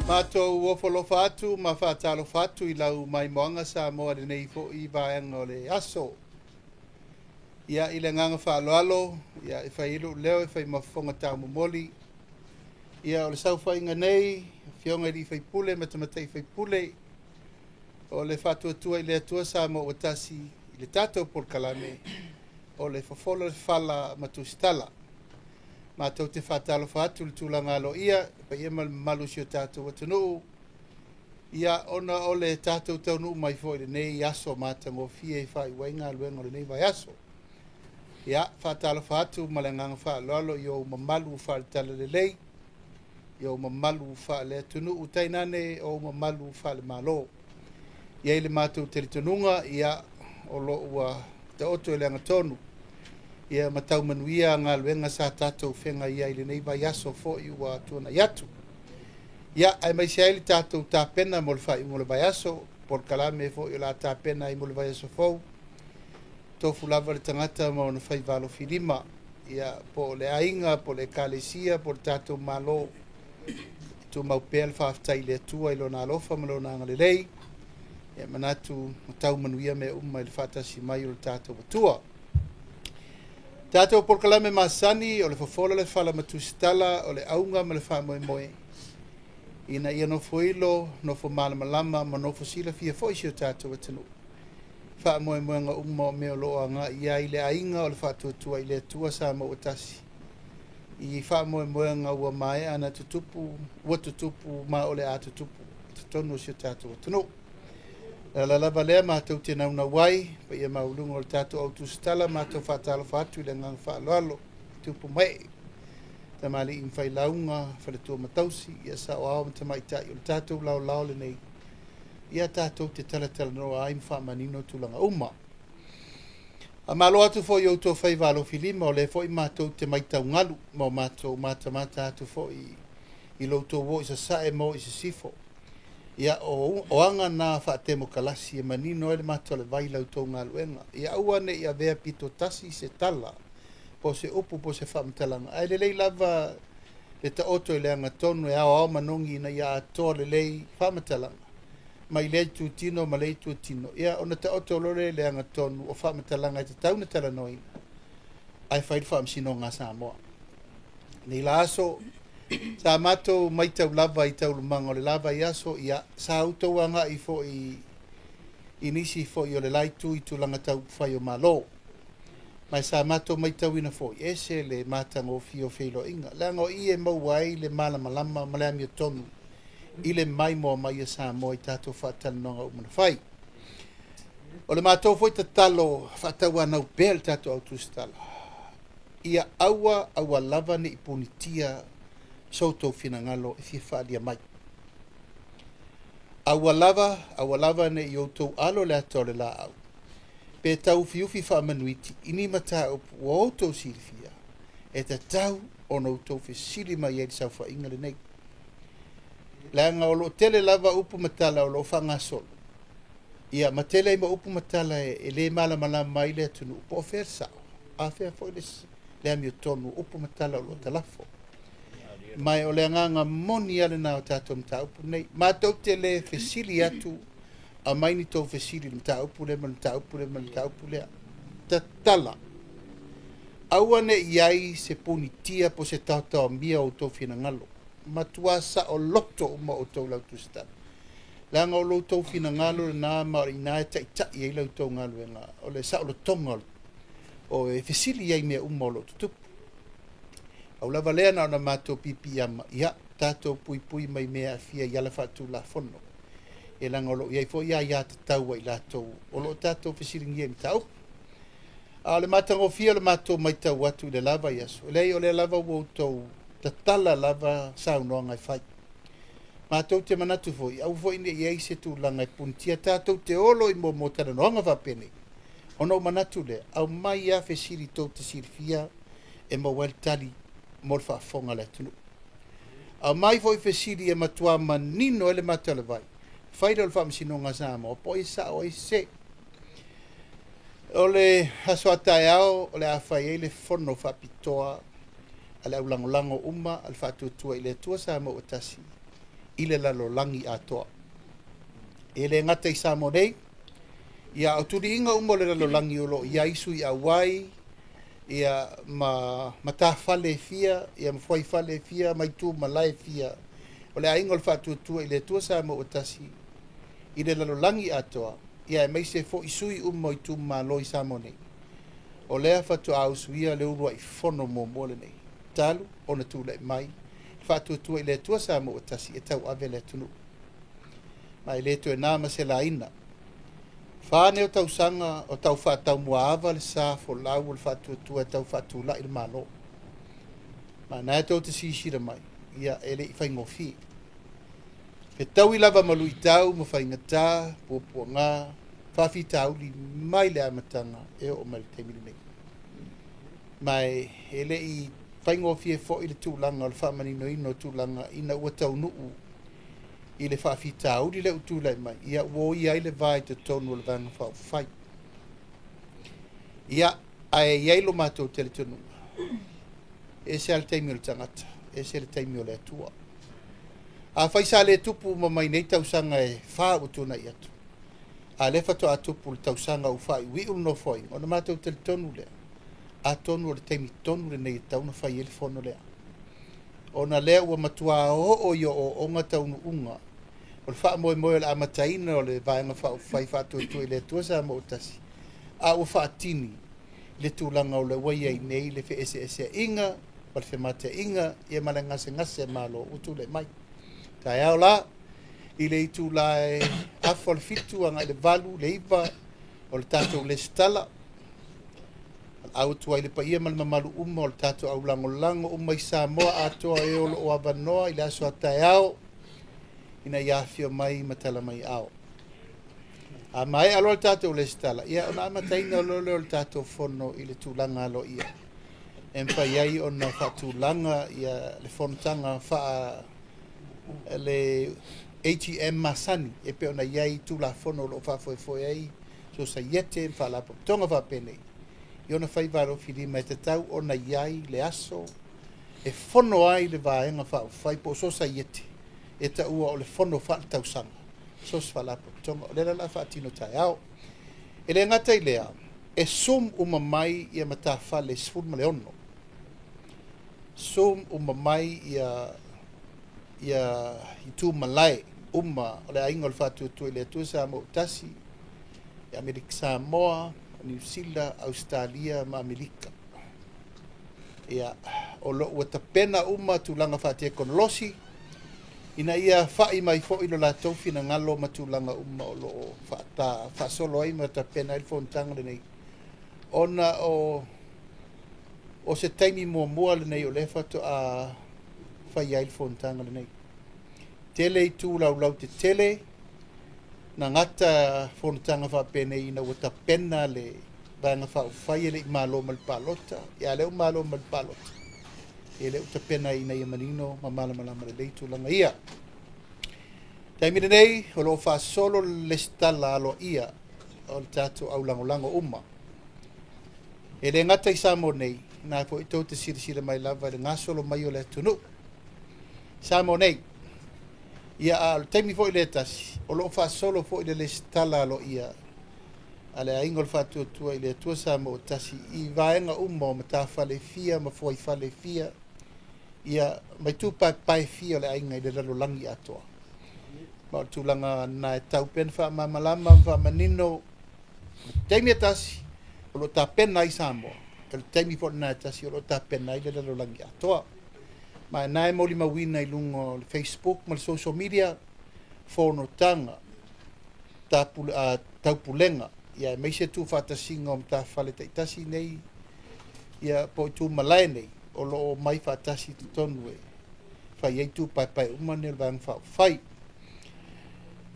Matou ofo atu ma faatalofa atu i lau maimoaga Samoa lenei fo'i vaega o le aso. Ia i le agaga faaaloalo, ia e fai ai lou leo e fai ma fofoga taumomoli. Ia o le saofaiga nei, afioga i alii faipule ma tamaitai faipule, o le Faatuatua i le Atua Samoa ua tasi i le tatou polokalame o le Fofola le Fala ma Tusitala. Matou te faatalofa atu i le tulaga aloaia, le paia ma le mamalu o si o tatou atunuu, ia ona o le tatou taunuu mai foi i lenei aso matagofie e faaiu ai galuega o lenei vaiaso. Ia, faatalofa atu ma le agaga faaaloalo i ou mamalu faale-Talalelei, i ou mamalu faale-atunuu, tainane ou mamalu faale-Malo. E i ai le matou talitonuga, ia, o lo o ua taoto i le agatonu, ia ma tau manuia galuega sa tatou feagai ai i lenei vaiaso foi ua tuanai atu. Ia, aemaise ai le tatou tapena mo le faaiuga o le vaiaso, polokalame foi o le a tapena ai mo le vaiaso fou, tofu lava le tagata ma ona faiva alofilima, ia, po o le aiga, po o le ekalesia, po o le tatou Malo, tumau pea le faafetai i le Atua i lona alofa ma lona agalelei, ia manatu ma tau manuia mea uma i le faatasi mai o le tatou Atua. Tatou polokalame masani o le Fofola le Fala ma Tusitala o le auga ma le faamoemoe ina ia nofoilo, nofo malamalama ma nofo silafia foi si o tatou atunuu. Faamoemoega uma o mea o lo o agai ai le aiga o le Faatuatua i le Atua Samoa ua tasi i faamoemoega ua maea na tutupu, ua tutupu ma o le a tutupu i totonu o si o tatou atunuu. Le ala lava lea matou te naunau ai, paia maualuga o le tatou au tusitala, matou faatalofa atu i le agaga faaaloalo, tupu mae, tamalii ma failauga, faletua ma tausi, ia saoao ma tamaitai o le tatou laolao lenei, ia tatou te talatalanoa ai ma faamanino tulaga uma. A malo atu foi i outou faiva alofilima, o lea foi matou te maitau galu ma o matou matamata atu foi i lo outou o i sasae ma o i sisifo. Ia o aga na faatemokalasi e manino ai le mata o le vai i la outou galuega. Ia aua ne i avea pito tasi se tala, po o se upu po o se faamatalaga, ae lelei lava le taoto i le agatonu e aoao manogi ina ia atoa lelei faamatalaga mai lea itutino ma lea itutino, ia ona taoto loa lea i le agatonu o faamatalaga e tatau ona talanoaina ae fai le faamasinoga a Samoa. Nei la aso, sa matou maitau lava i taualumaga o le la vaiaso, ia sa outou agai foi i nisi foi o le la itu i tulaga taupufai o Malo. Ma sa matou maitauina foi, ese le matagofie o feiloaiga, leaga o i e maua ai le malamalama ma le amiotonu i le maimoa mai a Samoa i tatou faatalanoaga uma na fai. O le matou foi tatalo faatauanau pea le tatou au tusitala, ia aua aua lava ne i punitia so outou finagalo e fia faaalia mai. Aua lava, aua lava ne i outou alo le ata o le laau, pe tauufiufi faamanuiti i ni mataupu ua outou silafia e tatau ona outou fesili mai ai i le saofaiga lenei. Leaga o lo o tele lava upu ma tala o lo o faagasolo, ia ma tele ai ma upu ma tala e le malamalama ai le atunuu po o fea le sao, a fea foi le amiotonu upu ma tala o lo o talafo. Ma o le agaga moni lava lena o tatou mataupu nei. Matou te le fesili atu, aumai ni tou fesili i le mataupu lea ma le mataupu lea ma le mataupu lea. Tatala, aua ne i ai se punitia po o se taotaomia o outou finagalo. Matua saoloto uma outou lau tusitala. Leaga o lo outou finagalo lena ma o ina e taitai ai la outou galuega, o le saolotoga o e fesili ai mea uma o lo o tutupu. Au lava lea na ona matou pipiama, ia tatou puipui mai mea aafia i ala faatulafono. E leaga o lo o i ai foi aia tatau a i latou o lo o tatou fesiligia i mataupu. A o le matagofie o le matou maitau atu i le la vaiaso, leai o lea lava ua outou tatala lava saunoaga e fai. Matou te manatu foi, aua foi ne i ai se tulaga e punitia tatou te olo i muamua talanoaga faapenei. Ona ou manatu lea, aumai lava fesili tou te silafia e maua ai le tali mo le faafofoga a le atunuu. Aumai foi fesili e matua manino ai le mata o le vai, fai lea o le faamasinoga a Samoa, po o ai e sao ai sese. O le aso a taeao o le a fai ai le fono faapitoa a le aulagolago uma a le Faatuatua i le Atua Samoa ua tasi i le lalolagi atoa. E le gata i Samoa nei, ia o tuliiga uma o le lalolagi o loo i ai sui auai, ia ma matafale e fia, ia ma fuaifale e fia, ma itu malae e fia o le Aiga o le Faatuatua i le Atua Samoa ua tasi i le lalolagi atoa, ia aemaise foi sui uma o itumalo i Samoa nei. O lea faatoa usuia le uluai fono muamua lenei talu ona tulai mai le Faatuatua i le Atua Samoa ua tasi e tauave le atunuu. Ma e le toe na ma se laina. 4 nei o tausaga o tau faataumuaava le sa folau o le Faatuatua e tau faatulai le Malo. Ma na e tou te silasila mai, ia e le i faigofie. Fetaui lava ma luitau ma faigata, puapuaga, faafitauli mai le amataga e oo mai le taimi lenei. Ma e le i faigofie foi le tulaga o le faamaninoina o tulaga ina ua taunuu i le faafitauli lea ua tulai mai, ia ua oia ai le va i totonu o le Vaega Faaupufai. Ia, ae i ai lo matou talitonuga, e ese lava le taimi o le tagata, ese le taimi o le Atua. Afai sa le tupu uma mai nei tausaga e 4 ua tunai atu, a lea faatoa tupu le tausaga ua faaiuiu le nofoaiga, ona matou talitonu lea, atonu o le taimi tonu lenei e tatau ona fai ai le fono lea. Ona lea ua matua oo i ooooga taunuuga o le faamoemoe o le amataina o le Vaega Faaupufai Faatuatua i le Atua Samoa ua tasi, a ua faatini le tulaga o le ua i ai nei le feeseeseaiga ma le femataiga, ia ma le gasegase a Malo ua tulai mai. Taeao la, i le itula e 6:30 agai le 8, le 9 o le tatou lesitala. Au atu ai le paia ma le mamalu uma o le tatou aulagolago uma i Samoa atoa e o loo avanoa i le aso a taeao ina ia afio mai ma tala mai ao. A maea loa le tatou lesitala, ia ona amataina loa lea o le tatou fono i le tulaga aloaia. E mafai ai ona faatulaga ia le fonotaga faa le AGM masani e pei ona i ai Tulafono o lo o faafoefoe ai sosaiete ma faalapotopotoga faapenei. I ona faiva alofilima e tatau ona i ai le aso e fono ai le Vaega Faaupufai po o sosaiete e taua o le fono faaletausaga so se faalapotopotoga. O lea la o le a faatino taeao. E le gata i lea, e sum uma mai ia matafale 16. Sum uma mai ia itu malae uma o le Aiga o le Faatuatua i le Atua Samoa ua tasi, Amerika Samoa, Niu Sila, Ausetalia ma Amerika. Ia, o lo ua tapena uma tulaga faatekonolosi ina ia fai mai foi lo latou finagalo ma tulaga uma o lo o faasolo ai ma tapena ai le fonotaga lenei. Ona o se taimi muamua lenei o lea faatoa fai ai le fonotaga lenei. Tele itu laulau tetele na gata fonotaga faapenei ina ua tapena le Vaega Faaupufai e le i malo ma le palota, ia lea ua malo ma le palota, e le ua tapena ina ia manino ma malamalama lelei tulaga ia. Taimi lenei, o lo o faasolo le lesitala aloaia o le tatou aulagolago uma. E le gata i Samoa nei, na foi tou te silasila mai lava i le gasolo mai o le atunuu. Samoa nei, ia a o le taimi foi lea tasi, o lo o faasolo foi le lesitala aloaia a le Aiga o le Faatuatua i le Atua Samoa ua tasi i vaega uma o matafale fia ma fuaifale fia, ia ma itu paepae fia o le aiga i le lalolagi atoa. Ma o le tulaga na e tau pea na faamalamalama ma faamanino le taimi e tasi o lo o tapena ai Samoa, o le taimi foi lena e tasi o lo o tapena ai le lalolagi atoa. Ma e na e molimauina i luga o le Facebook ma le social media fonotaga taupulega, ia aemaise tuufaatasiga o matafale taitasi nei, ia po o itu malae nei o lo o mai faatasi i totonu e fai ai tu paepae uma nei o le Vaega Faaupufai.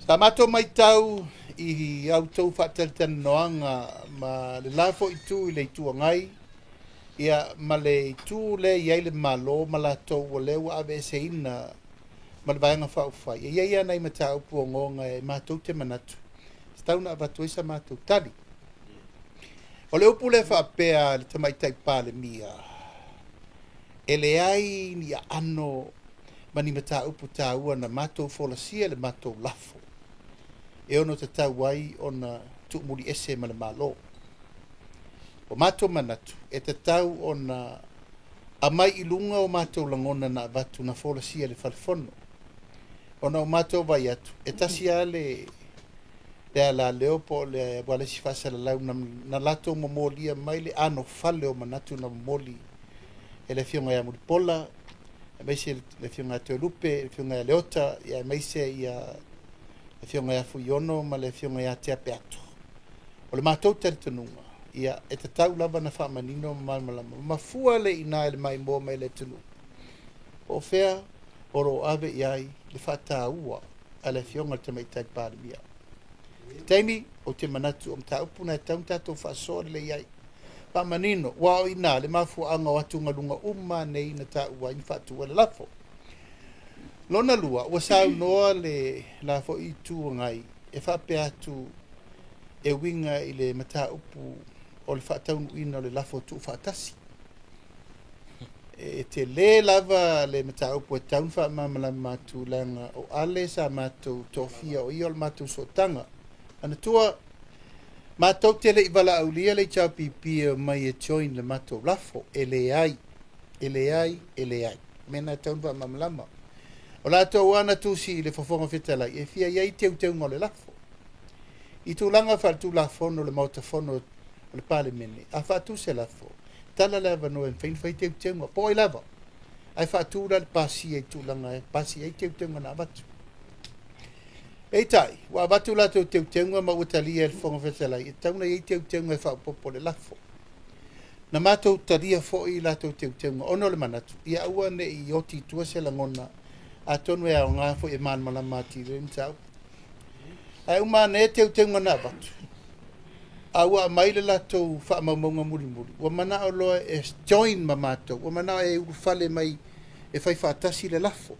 Sa matou matau i a outou faatalatalanoaga ma le la foi itu i le Itu Agai, ia ma le itu lea e i ai le Malo ma latou o lea ua aveeseina ma le Vaega Faaupufai. E i ai lava nai mataupu ogaoga e matou te manatu tatau ona avatu ai sa matou tali. O le upu lea faapea le Tamaitai Palemia, e leai ni aano Ma ni mataupu taua na matou folasia le matou lafo e ono tatau ai ona tuumuli ese ma le Malo. O matou manatu e tatau ona aumai i luga o matou lagona na avatu na folasia i le Fale Fono, ona o matou vaai atu e tasi lava le alaleo po o le ualesi faasalalau na latou momolia mai le anofale o manatu na momoli e le Afioga ia Mulipola, aemaise le Afioga ia Toelupe, le Afioga ia Leota, aemaise le Afioga ia Fuiono ma le Afioga ia Tea Peato. O le matou talitonuga, ia, e tatau lava ona faamanino ma malamalama mafua le iina i le maimoa mai le atunuu po o fea o lo o ave i ai le faataua a le Afioga i le Tamaitai Palemia. I le taimi, ou te manatu o mataupu na e tatau ona tatou faasoa lelei ai, faamanino, aua o i ina le mafuaaga o atugaluga uma nei na taua ai ma faatu ai le lafo. Lona lua, ua saunoa le la foi Itu Agai e faapea atu e uiga i le mataupu o le faataunuuina o le lafo tuufaatasi. E tele lava le mataupu e tatau ona faamalamalama atu, leaga o Ale sa matou tofia o ia o le matou sootaga. Manatua, matou te le i valaaulia le HRPP e omai e join le matou lafo. E leai, e leai, e leai. O mea na e tatau ona faamalamalama. O latou lava na tusi i le Fofoga Fetalai e fia i ai teuteuga o le lafo. I tulaga faaletulafono o le Maota Fono o le Palemene, a faatu se lafo, tala le avanoa e mafai ona fai teuteuga, po o ai lava, ae faatu la le pasia i tulaga e pasi ai teuteuga na avatu. Peitai, ua avatu latou teuteuga ma ua talia e le Fofoga Fetalai, e tatau ona i ai teuteuga e faaopoopo i le lafo. Na matou talia foi latou teuteuga ona o le manatu, ia aua ne i oti i tua se lagona, atonu e aoga foi e malamalama atili ai le mataupu. Ae uma ane teuteuga na avatu, a ua aumai le latou faamaumauga mulimuli, ua manao loa e join ma matou, ua manao e ulufale mai e fai faatasi le lafo.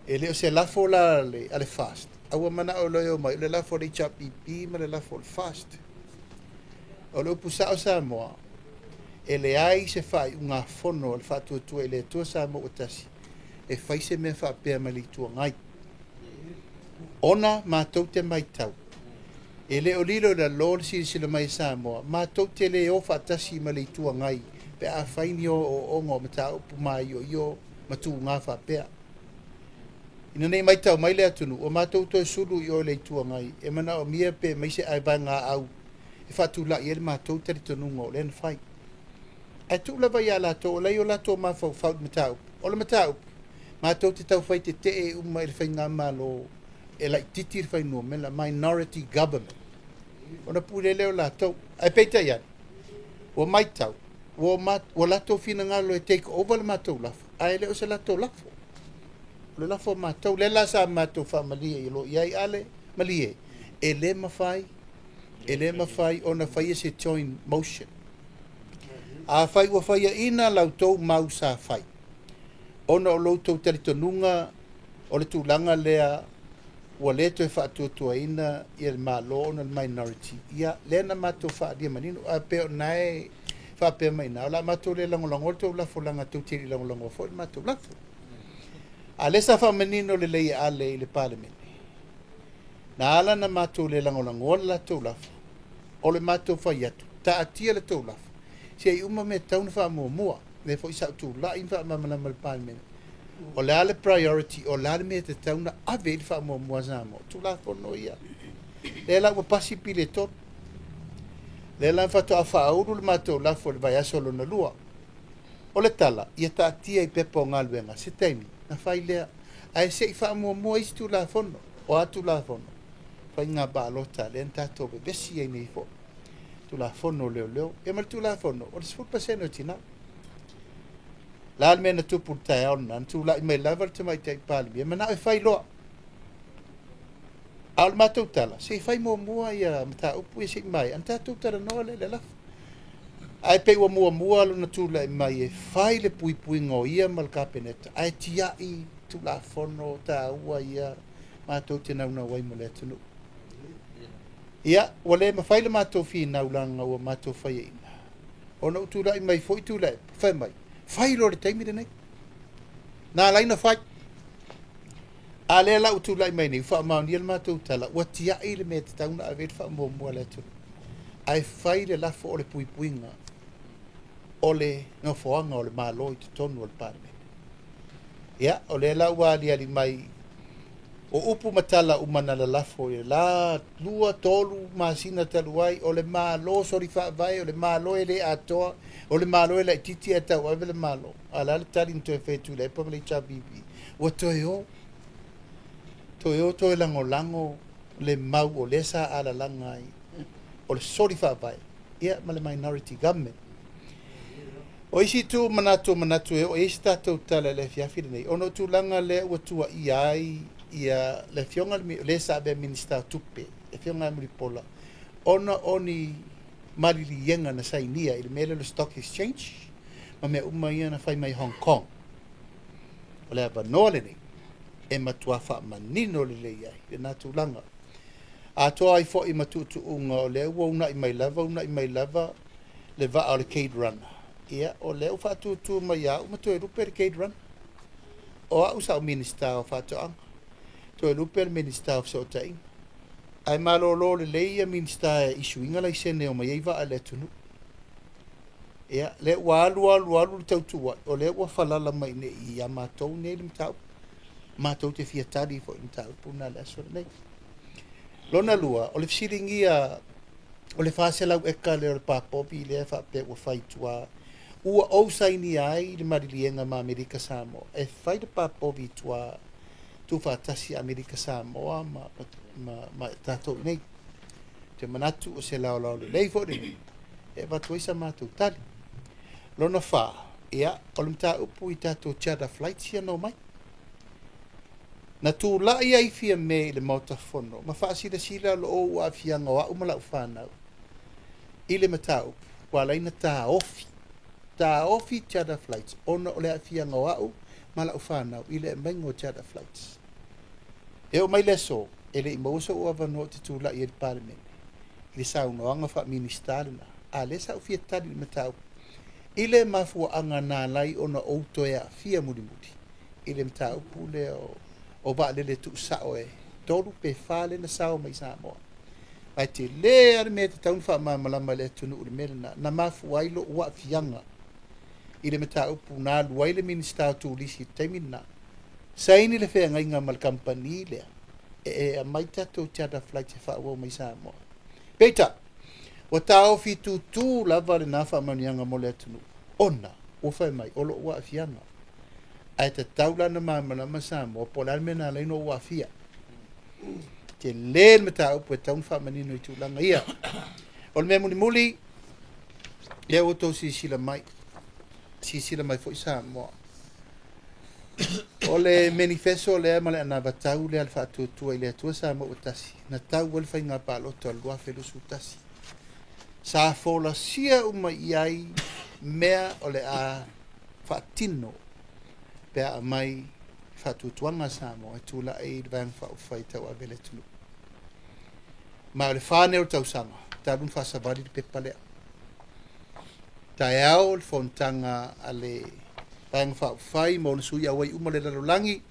E le o se lafo la a le FAST, a ua manao loa e omai o le lafo a le HRPP ma le lafo a le FAST. O le upu sao Samoa, e leai se faaiugafono a le Faatuatua i le Atua Samoa ua tasi e fai se mea faapea ma le Itu Agai. Ona matou te matau, e le o lilo i lalo le silasila mai a Samoa, matou te le o faatasi ma le Itu Agai pe a fai ni ooooga o mataupu maioio ma tuga faapea. Ina nei matau mai le atunuu, ua matou toe sulu i o i le Itu Agai e manaomia pe aumai se vaegaau e faatulai ai le matou talitonuga o lea na fai. Ae tuu lava ia latou, o la e i o latou mafaufau i le mataupu. O le mataupu, matou te taufai tetee uma i le faigamalo e laitiiti le fuainumera, minority government, ona pule lea o latou. Ae peitai ane, ua matau, ua latou finagalo e take over le matou lafo, ae le o se latou lafo. O le lafo a matou, lea la sa matou faamalie i lo i ai Ale, malie, e le mafai, e le mafai ona faia se joint motion. A fai ua faiaina la outou mau sa fai, ona o lo outou talitonuga o le tulaga lea ua le toe faatuatuaina ia le Malo ona o le minority, ia lea na matou faaalia manino, ae pei o lena e faapea mai i ina, o le a matou le lagolagoa le tou lafo leaga tou te le i lagolagoa foi le matou lafo. A o lea sa faamanino lelei e Ale i le Palemene, na ala ona matou le lagolagoa le latou lafo, o le matou fai atu, taatia le tou lafo, se i uma mea e tatau ona faamuamua. Lea foi sa ou tulai ma faamalamalama i le Palemene, o le a le priority, o le a le mea e tatau ona ave i ai le faamuamua a Samoa, Tulafono ia. Lea la ua pasi pili e 3. Lea la faatoa faaulu le matou lafo i le vaiaso lona lua. O le tala, ia taatia i pepa o galuega, se taimi, na fai lea. Ae se i faamuamua isi Tulafono. O a Tulafono? Faiga palota, lea na tatou vevesi ai nei foi. Tulafono o leoleo. Ia ma le Tulafono, o le 10% o tina. La le mea na tupu i le taeao lena, na tulai mai lava le Tamaitai Palemia, manao e fai loa. A o le matou tala, se i fai muamua ia mataupu ia se i maea, ona tatou talanoa lea i le lafo. Ae pei ua muamua lona tulai mai e fai le puipuiga o ia ma le Kapeneta, ae tiai Tulafono taua ia matou te naunau ai mo le atunuu. Ia, ua le mafai le matou finau leaga ua matou faiaina. Ona ua tulai mai foi Tuilaepa, fai mai, fai loa i le taimi lenei. Na ala ai ona fai. A lea la ua tulai mai nei, ua faamaonia le matou tala, ua tiai le mea e tatau ona ave i ai le faamuamua a le atunuu, ae fai le lafo o le puipuiga o le nofoaga o le Malo i totonu o le Palemene. Ia, o lea la ua aliali mai o upu ma tala uma na lalafo i le la 2, 3 masina talu ai, o le Malo soli faavae, o le Malo e le atoa, o le Malo e laitiiti ae tauave le Malo. A o le a le tali na toe fai e Tuilaepa ma le HRPP? Ua toe o, toe o toe lagolago le mau o lea sa alalaga ai o le soli faavae, ia ma le minority government. O isi itu manatu o manatu e oo i ai se tatou tala i le afiafi lenei, ona o tulaga lea ua tuuaia ai ia le afioga le sa avea Minisita o Tupe, le afioga ia Mulipola, ona o ni maliliega na sainia i le mea lea o le stock exchange ma mea uma ia na fai mai Hong Kong. O le avanoa lenei e matua faamanino lelei ai lena tulaga. Atoa ai foi ma tuutuuga o lea ua uunai mai lava, uunai mai lava le vaa o le Cape Runner. Ia, o lea ua faatutu mai ia au ma Toelupe le Cape Runner. O au sa ou Minisita o Faatoaga, Toelupe le Minisita o Fesootaiga. Ae malolo lelei ia Minisita e issue ina laisene e omai ai vaa i le atunuu. Ia, lea ua alu alu alu le tautuuai, o lea ua falala mai nei ia matou nei le mataupu. Matou te fia tali foi i le mataupu lena i le aso lenei. Lona lua, o le fesiligia o le 400 eka lea o le papovi lea faapea ua fai i tua, ua ou sainia ai le maliliega ma Amerika Samoa e fai le papovi i tua tuufaatasi Amerika Samoa ma tatou i nei. Te manatu o se laolao lelei foi lenei e avatu ai sa matou tali. Lona fa, ia, o le mataupu i tatou charter flights ia na omai. Na tulai ai Fiame i le Maota Fono ma faasilasila lo ou aafiaga o au ma lau fanau i le mataupu ua ala ai ona taofi, taofi charter flights ona o le aafiaga o au ma lau fanau i le aumaiga o charter flights. E oo mai le aso, e le i maua sou avanoa ou te tulai ai i le Palemene i le saunoaga faa-Minisita lena, a o lea sa ou fia tali i le mataupu i le mafuaaga na ala ai ona ou toe aafia mulimuli i le mataupu lea o vaalele tuusao e 3 pe 4 lea na sao mai Samoa. Ae tele lava le mea e tatau ona faamalamalama i le atunuu i le mea lena, na mafua ai lou aafiaga i le mataupu na alu ai le Minisita o Turisi i le taimi lena, saini le feagaiga ma le kamupani lea e aumai tatou charter flights e faaauau mai Samoa. Peitai, ua taofi tutu lava lena faamanuiaga mo le atunuu, ona ua fai mai o lou aafiaga. Ae tatau la ona malamalama Samoa po o le a le mea na ala ai ona ou aafia. Tele le mataupu e tatau ona faamanino i tulaga ia. O le mea mulimuli, lea ua outou silasila mai, silasila mai foi Samoa. O le manifesto lea ma le anavatau lea a le Faatuatua i le Atua Samoa ua tasi, na tau ai le faiga palota o le 2021. Sa folasia uma i ai mea o le a faatino pe a aumai faatuatuaga a Samoa e tulai i le Vaega Faaupufai tauave le atunuu. Ma o le 4 nei o le tausaga, talu ona faasavali le pepa lea. Taeao le fonotaga a le Vaega Faaupufai ma ona sui auai uma le lalolagi,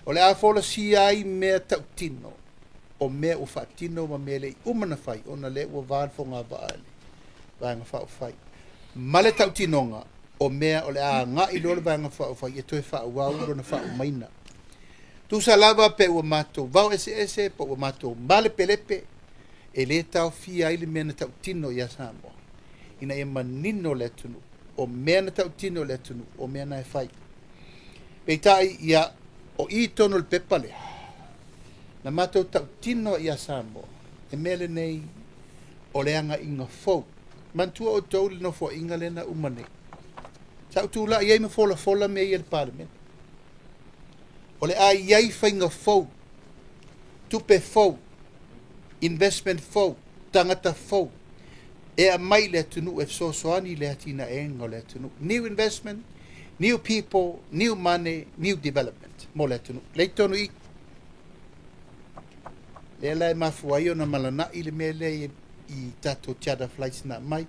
o le a folasia ai mea tautino o mea ua faatino ma mea le i uma na fai, ona lea ua va le fogavaa i le Vaega Faaupufai. Ma le tautinoga o mea o le a agai loa le Vaega Faaupufai e toe faaauau lona faaumaina. Tusa lava pe ua matou vao eseese, pe ua matou malepelepe, e le taofia ai le mea na tautino ia Samoa, ina ia manino le atunuu, o mea na tautino le atunuu, o mea na e fai. Peitai, ia, o i tonu o le pepa lea, na matou tautino ia Samoa, e mea lenei o le agaiga fou. Manatua outou le nofoaiga lea na uma nei. Sa ou tulai ai ma folafola mea ia i le Palemene. O le a i ai faiga fou, tupe fou, investment fou, tagata fou, e aumai le atunuu e fesoasoani i le atinaeina o le atunuu. New investment, new people, new money, new development mo le atunuu. Lea i totonu i i. Lea la e mafua ai ona malanai le mea lea i tatou charter flights na aumai.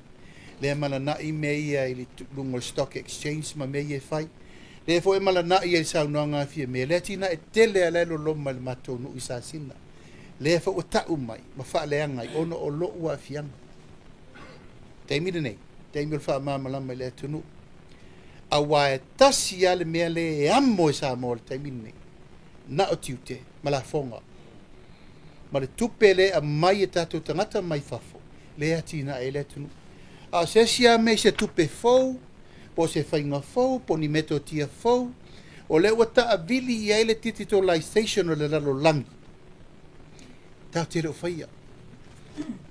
Lea malanai mea ia i le luga o le stock exchange ma mea ia e fai. Lea foi e malana'i ai i le saunoaga a Fiame, le atinae tele a la e loloma i le matou nuu i Sasina, lea foi ua ta'u mai ma faaleaga ai ona o lo'u aafiaga. Taimi lenei, taimi o le faamalamalama i le atunuu, auā e tasi lava le mea lea e amo e Samoa i le taimi lenei, na o tiute ma lafoga ma le tupe lea e aumai e tatou tagata mai fafo lea e atinae ai le atunuu. A o se isi lava mea i se tupe fou, po o se faiga fou, po o ni metotia fou, o lea ua taavili i ai le digitalization o le lalolagi, tatou te le o faia.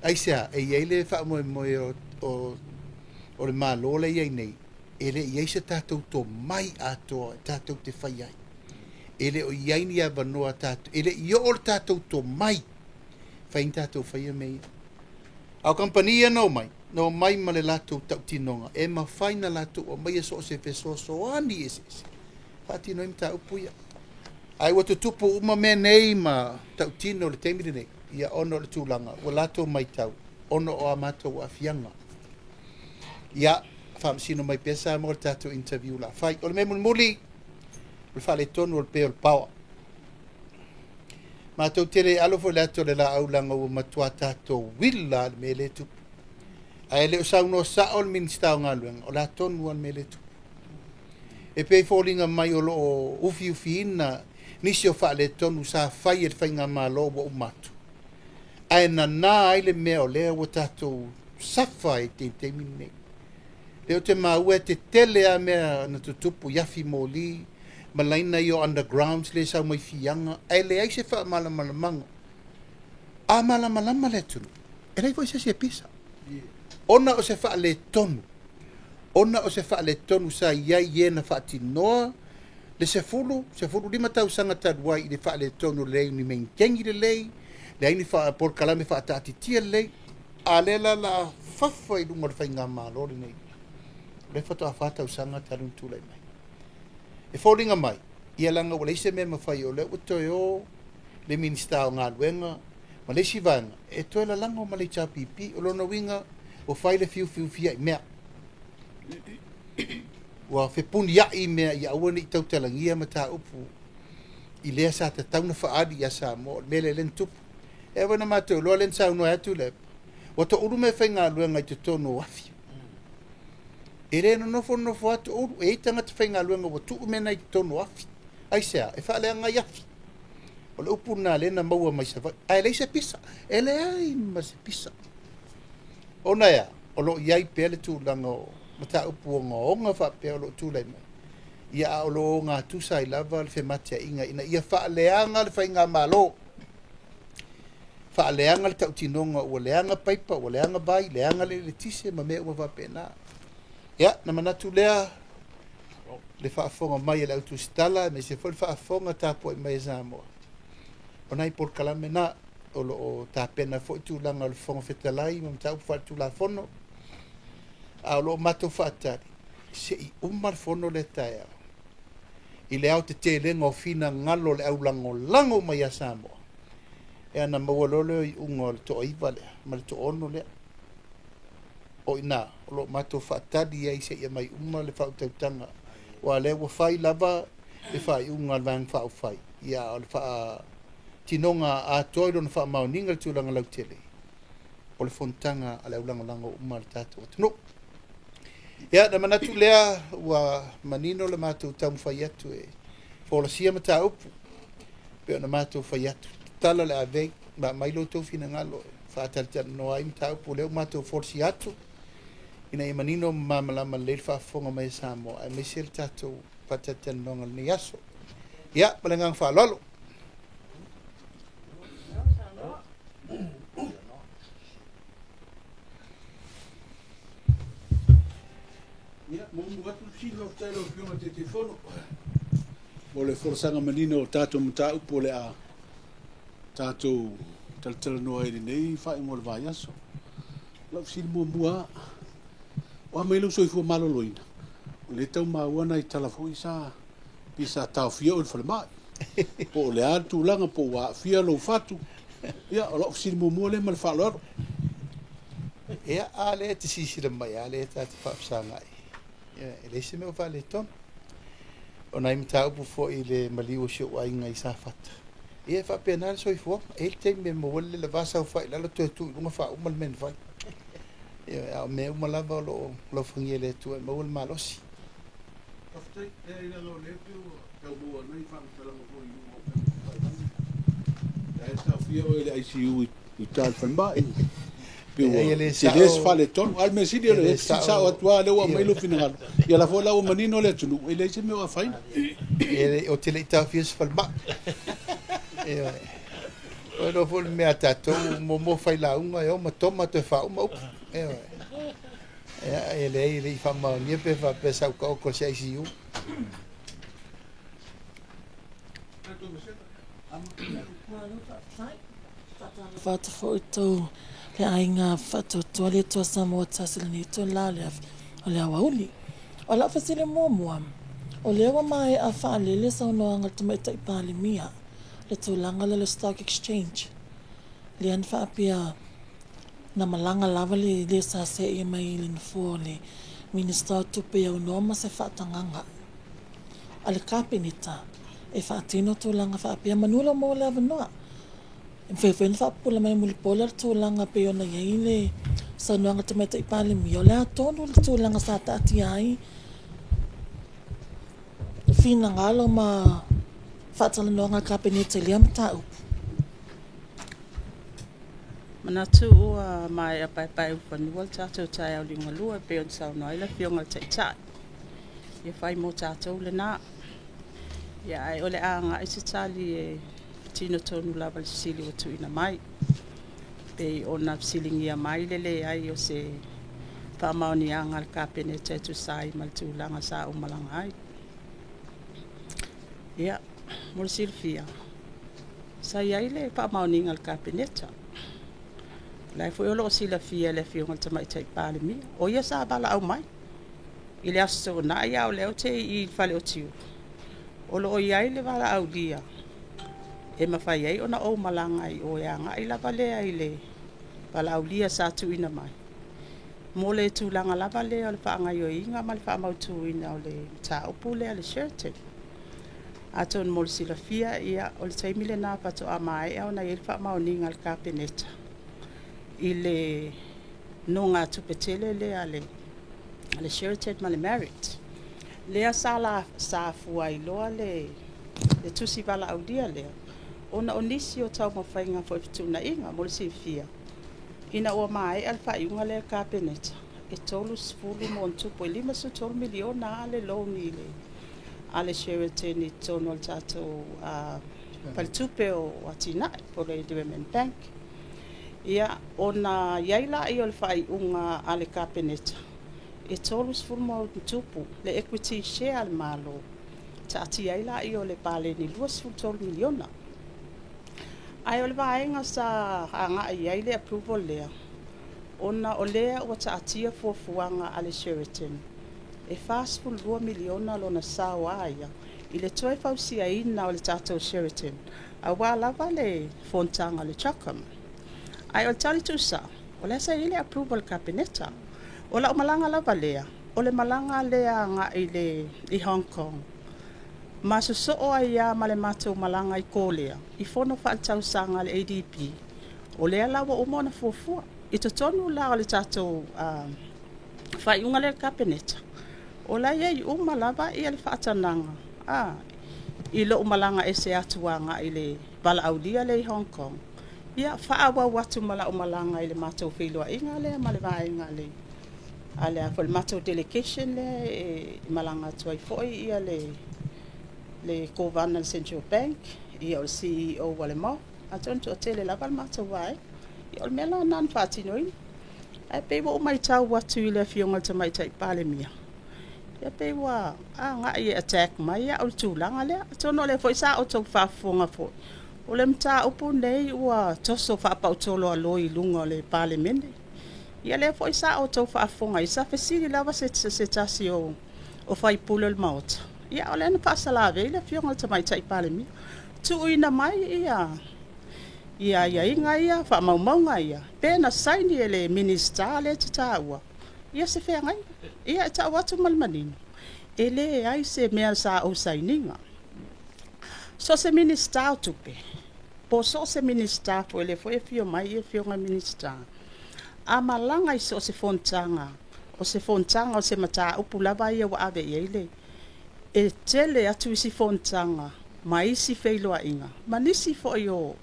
Aisea? E i ai le faamoemoe o, o, o le Malo lea e i ai nei, e le i ai se tatou tomai atoa e tatou te fai ai. E le o i ai ni avanoa tatou, e le i oo le tatou tomai fai ni tatou faia mea ia. A o kamupani ia na omai, na omai ma le latou tautinoga e mafai na latou aumaia so o se fesoasoani eseese faatino ai mataupu ia. Ae ua tutupu uma mea nei ma tautino i le taimi lenei, ia ona o le tulaga ua latou matau ona o a matou aafiaga. Ia, faamasino mai pea Samoa i le tatou interview o le a fai. O le mea mulimuli, o le faaletonu o le pe o le power. Matou te le alo foi i le ata o le laau leaga ua matua tatou uila lava i le mea lea e tupu. Ae le o saunoa sao le Minisita o Galuega, o le a tonu lava le mea lea e tupu. E pei e foliga mai o lo o ufiufiina nisi o faaletonu sa fai e le faigamalo ua uma atu, ae nana ai le mea o lea ua tatou safa ai i le taimi lenei. Lea ou te maua e tetele lava mea na tutupu i afi moli ma laina ia o undergrounds lea e sau mai Fiaga, ae leai se faamalamalamaga. A malamalama le atunuu, e leai foi se isi e pisa, ona o se faaletonu, ona o se faaletonu sa i ai i e na faatinoa le 10, 15 tausaga talu ai i le faaletonu o le leai o ni meniteni lelei, leai ni polokalame faataatitia lelei, a o lea la o le a fafa i luga o le faigamalo lenei, o lea faatoa 4 tausaga talu ona tulai mai. E foliga mai, ia leaga ua leai se mea e mafai, o lea ua toe o le Minisita o Galuega ma le isi vaega e toe lalago ma le HRPP. O lona uiga, ua fai le fiufiufiai mea, ua fepuniai mea ia aua ne i tautalagia mataupu i lea sa tatau ona faaali ia Samoa, o le mea lea lea na tupu. E ao foi ona matou iloa lea na saunoa atu Tuilaepa, ua toulu meafaigaluega i totonu o afi. E le nonofo nonofo atu Ulu, e i ai tagata faigaluega ua tuu mea na i totonu o afi. Aisea? E faaleaga ai afi. O le upu lena lea na maua mai Savaii. Ae leai se pisa. E leai ma se pisa. Ona e a? O lo o i ai pea le tulaga o mataupu ogaoga faapea o lo o tulai mai, ia a o lo o ogatusa ai lava le femateaiga ina ia faaleaga le faigamalo, faaleaga le tautinoga ua leaga paipa, ua leaga vai, leaga le eletise ma mea uma faapena. Ia, na manatu lea le faafofoga mai a le au tusitala, aemaise foi le faafofoga tapuai mai a Samoa, o nai polokalame na o lo o tapena foi tulaga o le Fofoga Fetalai ma mataupu faaletulafono, a o lo o matou faatali se i uma le fono lea taeao i le aotetelega o finagalo o le aulagolago mai ia Samoa, e ana maua loa lea o iuga o le toaiva lea ma le toaono lea. O i ina o lo o matou faatali ai seia mai uma le faautautaga, aua o lea ua fai lava le faaiuga a le Vaega Faaupufai, ia a o le faatinoga atoa i lona faamaoniga i le tulaga lautele o le fonotaga a le aulagolago uma a le tatou atunuu. Ia, na manatu lea ua manino le matou taumafai atu e folasia mataupu pei ona matou fai atu, tatala le avei ma aumai lo outou finagalo e faatalatalanoa ai mataupu lea ua matou folasia atu ina ia manino ma malamalama lelei le faafofoga mai a Samoa, aemaise le tatou faatalatalanoaga o lenei aso. Ia, ma le agaga faaaloalo. Ia, muamua atu le fesili, faafetai i lau Afioga i le Taitaifono mo le folasaga manino o tatou mataupu o le a tatou talatalanoa ai i lenei faaiuga o le vaiaso. O lau fesili muamua lava, o a mai lou soifua maloloina? O lea e tau maua nai tala foi sa pei sa taofia oe i le falemai. Po o le a le tulaga, po ua aafia lou fatu. Ia, o lau fesili muamua lea ma le faaaloalo. Ia, a lea e te silasila mai, a lea ta te faafesagai. Ia, e leai se mea o faaletonu. O nai mataupu foi i le maliu o si ou aiga i Safata. Ia e faapena le soifuaga. E i ai le taimi e maua ai le leleva saofai i lalo toe tuu i luga faauma le mea na fai. Ioe, a o mea uma lava o lo o alofagia e le Atua e maua le malosi. Faafetai. Leai, leaga o lea e pei ua tau maua nei faamatalaga foi i luga o upega tafailagi. La e taofia oe i le ICU i uta i le falemai. Pei ua E le tele se sao, faaletonu. A o le mea sili e o le le fesili sao sao, atu lava o lea ua aumai ioe. lou finagalo. Ia o la foi la ua manino le atunuu, e leai se mea o afaina. E ou te le i taofia se falemai. Ioe. Ua iloa foi le mea a tatou, muamua fai lauga, e oma toma toe faauma upu. Ioe. Ia, e leai, e le i faamaonia pe faapea sa ou taoto i se ICU. Malo faafetai. Faatalofa atu foi i tou le aiga faatuatua le Atua Samoa tasi i lenei itula o le aoauli. O lau fesili muamua, o lea ua maea faalele saunoaga a le Tamaitai Palemia le tulaga lea o le stock exchange, lea na faapea na malaga lava le le sa seia mai i le nofoa o le Minisita o Tupe e aunoa ma se faatagaga a le Kapeneta e faatino tulaga faapea manu lea ua maua le avanoa. E mafai foi ona faapupula mai mulipola le tulaga pei ona i ai le saunoaga a le Tamaitai Palemia, o le a tonu le tulaga sa taatia ai finagalo ma faatalanoaga a le Kapeneta i lea mataupu. Manatu ua maea paepaeulufanua le tatou taeao liugalua e pei ona saunoa ai le Afioga i le Taitai. Ia fai mo tatou lena. Ia ae o le a agai se tali e tino tonu lava i le fesili ua tuuina mai. Pei ona fesiligia mai le leai o se faamaoniaga a le Kapeneta e tusa ai ma le tulaga sa ou malaga ai. Ia, mo le silafia, sa i ai le faamaoniga a le Kapeneta. O la foi o lo o silafia e le Afioga i le Tamaitai Palemia. O ia sa valaau mai i le Aso Toonai, a o lea ou te i i le fale o Tiute. O lo o i ai le valaaulia e mafai ai ona ou malaga i o e agai lava lea i le valaaulia sa tuuina mai mo le tulaga lava lea o le faagaoioiga ma le faamautuina o le mataupu lea a le Sheraton. Atonu mo le silafia, ia, o le taimi lena faatoa maea ona i ai le faamaoniga a le Kapeneta i le nogatupe tele lea a le Sheraton ma le Marriott. Lea sa afua ai loa le tusi valaaulia lea, ona o nisi o taumafaiga foi fetuunaiga. Mo le silafia, ina ua maea le faaiuga lea a le Kapeneta, e 30 ma ona tupu, e $53 miliona le loan i le a le Sheraton i totonu o le tatou faletupe o Atinae po o le Development Bank. Ia, ona i ai lea o le faaiuga a le Kapeneta, e 30 ma ona tupu le equity share a le Malo, taatia ai lea o le paleni $23 miliona. Ae o le vaega sa agai i ai le approval lea, ona o lea ua taatia fuafuaga a le Sheraton, e $42 miliona lona sao a ia i le toe fausiaina o le tatou Sheraton, aua lava le fonotaga o le CHOGM. Ae o le tali tuusao, o lea sa i ai le approval a le Kapeneta. O lau malaga lava lea, o le malaga lea agai i Hong Kong, ma sosoo ai lava ma le matou malaga i Korea i fono faaletausaga a le ADB. O lea la ua uma ona fuafua. I totonu la o le tatou faaiuga lea a le Kapeneta, o la e i ai uma lava le faatanaga i lou malaga ese atu agai i le valaaulia lea i Hong Kong, ia faaauau atu ma lau malaga i le matou feiloaiga lea ma le vaega a le foi le matou delegation lea e malaga atu ai foi ia le Kovana le Central Bank, ia o le CEO a le MOF, atonu toatele lava le matou vaega. Ia o le mea la lena na faatinoina. Ae pei ua ou matau atu i le Afioga i le Tamaitai Palemia, ia pei ua agai e attack mai au i le tulaga lea. Atonu o lea foi sa outou faafofoga foi, o le mataupu nei ua toso faapautolo i luga o le Palemene. Ia lea foi sa outou faafofoga ai, sa fesili lava se tasi o sui usufono o le Maota, ia o lea na faasalavei le Afioga i le Tamaitai Palemia, tuuina mai ia aiaiga ia, faamaumauga ia, pe na saini e le Minisita lea e te taua, ia se feagaiga. Ia e tau atu ma le manino, E leai se mea sa ou sainiga. So o se Minisita o Tupe, po so o se Minisita foi, lea foi e afio mai ia afioga Minisita, a malaga i so o se fonotaga, o se fonotaga o se mataupu lava ia ua ave i ai le, e tele atu isi fonotaga ma isi feiloaiga, ma nisi foi o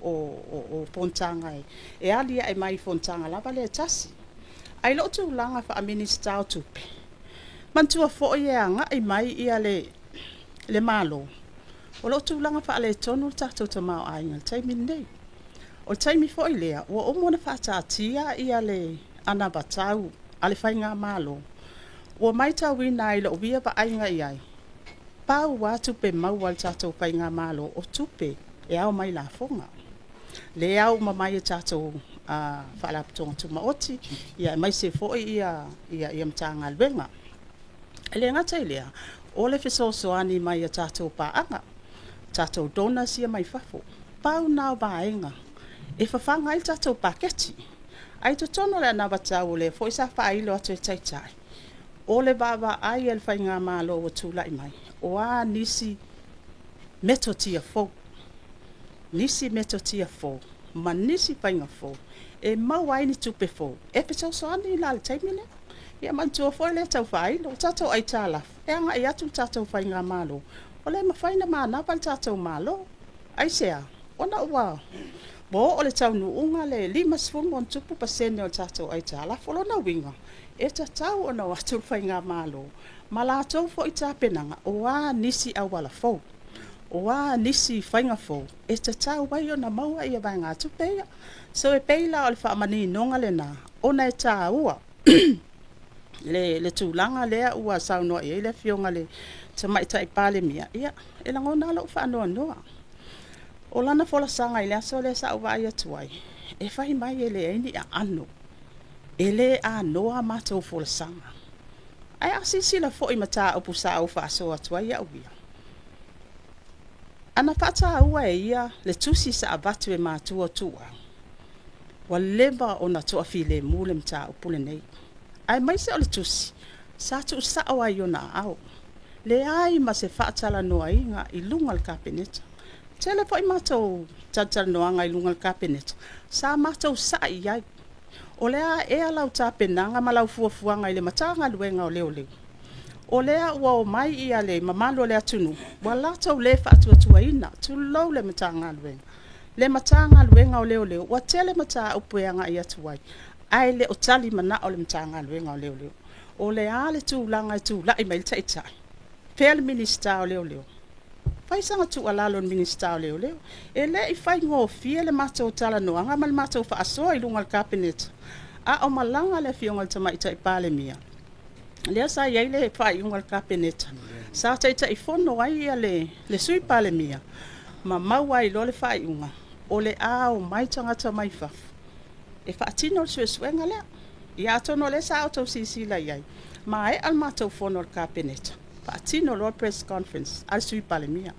fonotaga e aliae mai i fonotaga lava lea e tasi. Ae i lou tulaga faa-Minisita o Tupe, manatua foi e agai mai ia le Malo, o loo tulaga faaletonu le tatou tamaoaiga i le taimi lenei. O le taimi foi lea, ua uma ona faataatia ia le anavatau a le Faigamalo, ua matauina ai i lou ia vaaiga i ai, pau lava tupe maua a le tatou Faigamalo o tupe e ao mai lafoga. Lea e ao uma mai e tatou Faalapotopotoga Tumaoti, aemaise foi ia Matagaluega. E le gata i lea, o le fesoasoani mai a tatou paaga, tatou donors ia mai fafo. Pau na o vaega e fafaga ai le tatou paketi. Ae i totonu o le anavatau o lea foi sa faailo atu e Taitai, o le vaavaai a le Faigamalo ua tulai mai, o a nisi metotia fou, nisi metotia fou ma nisi faiga fou e maua ai ni tupe fou e fesoasoani la i le taimi lea. Ia manatua foi lea tau faailo, o tatou aitalafu e agai atu le tatou Faigamalo, o le mafai ona manava le tatou Malo. Aisea? Ona ua oo le taunuuga le 50+% o le tatou aitalafu. O lona uiga, e tatau ona o atu le Faigamalo ma latou foi tapenaga, o a nisi auala fou, o a nisi faiga fou e tatau ai ona maua ia vaegatupe ia. So e pei la o le faamaninoga lena, ona e taua le tulaga lea ua saunoa i ai le Afioga le Tamaitai Palemia. Ia, e lagona lou faanoanoa. O lana folasaga i le aso lea sa ou vaai atu ai, e fai mai e leai ni aano, e le anoa matou folasaga. Ae a silasila foi i mataupu sa ou faasoa atu ai au ia, ana faataua e ia le tusi sa avatu e matua o Tuuau, ua leva ona toafilemu le mataupu lenei. Aemaise o le tusi sa tuusao ai i ona aao, leai ma se faatalanoaina i luga o le Kapeneta. Tele foi matou talatalanoaga i luga o le Kapeneta sa matou sa'i i ai. O le a ea lau tapenaga ma lau fuafuaga i le Matagaluega o Leoleo? O lea ua omai ia le mamalu o le atunuu, ua latou le faatuatuaina, tulou le Matagaluega. Le Matagaluega o Leoleo, ua tele mataupu e agai atu ai, ae le o tali manao le Matagaluega o Leoleo. O le a le tulaga e tulai mai le Taitai? Fea le Minisita o Leoleo? Fai sana tuualalo i le Minisita o Leoleo. E le i faigofie le matou talanoaga ma le matou faasoa i luga o le Kapeneta, a o malaga le Afioga i le Tamaitai Palemia, lea sa i ai le faaiuga a le Kapeneta, sa Taitaifono ai ia le Sui Palemia, ma maua ai loa le faaiuga, o le a omai tagata mai fafo e faatino le suesuega lea. Ia atonu o lea sa outou silasila i ai, maea le matou fono a le Kapeneta, faatino loa le press conference a le Sui Palemia.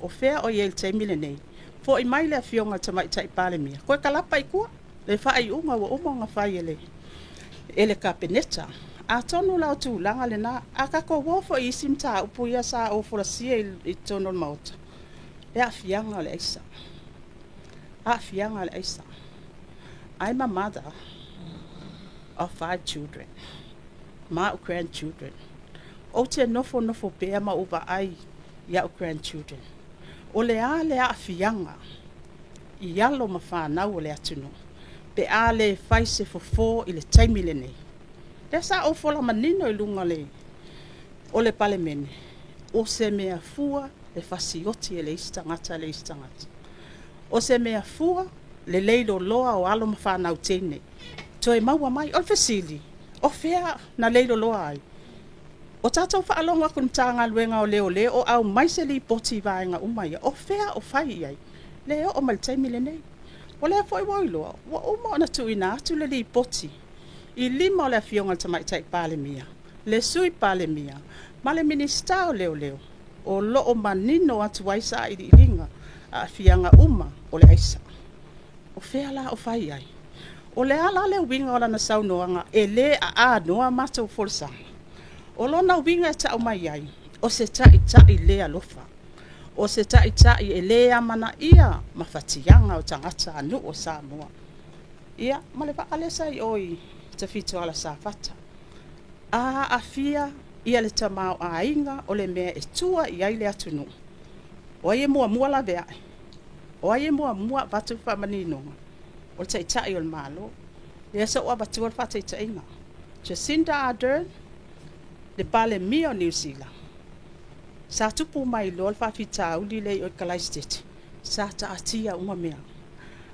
O fea o i ai i le taimi lenei? Foi mai le Afioga i le Tamaitai Palemia, toe kalapa i tua le faaiuga ua uma ona fai e le Kapeneta. Atonu la o tulaga lena, a tatou o foi i isi mataupu ia sa ou folasia i totonu o le Maota, le aafiaga o le aisa. Aafiaga o le aisa. I'm a mother of 5 children, ma au grandchildren. Ou te nofonofo pea ma ou vaai i au grandchildren. O le a le aafiaga i alo ma fanau o le atunuu, pe a le fai se fofo i le taimi lenei. Lea sa ou fola manino i luga o le Palemene, o se mea fua le fasioti e le isi tagata le isi tagata. O se mea fua le leiloloa o alo ma fanau teine. Toe maua mai, o le fesili, o fea na leiloloa ai? O tatou faalogo atu i le Matagaluega o Leoleo o aumai se lipoti i vaega uma ia, o fea o fai i ai? Le oo mai le taimi lenei. O lea foi ua iloa, ua uma ona tuuina atu le lipoti i lima o le Afioga i le Tamaitai Palemia, le Sui Palemia ma le Minisita o Leoleo, o loo manino atu ai sailiiliga aafiaga uma o le aisa. O fea la o fai ai? O le a la le uiga o lana saunoaga e le aanoa matou folasaga? O lona uiga e tau mai ai, O se ta'ita'i lē alofa, o se ta'ita'i e lē amanaia mafatiaga o tagata anu'u o Samoa. Ia ma le vaa lea sa i o i Tafitoala Safata, a aafia ia le tamaoaiga o le mea e tua i ai le atunuu, o ai e muamua laveai? O ai e muamua avatu le faamaninoga? O le Taitai o le Malo. Lea sa ou avatua le faataitaiga, Jacinda Ardern, le Palemia o Niu Sila, sa tupu mai loa le faafitauli lea i o i Kalaisitete, sa taatia uma mea.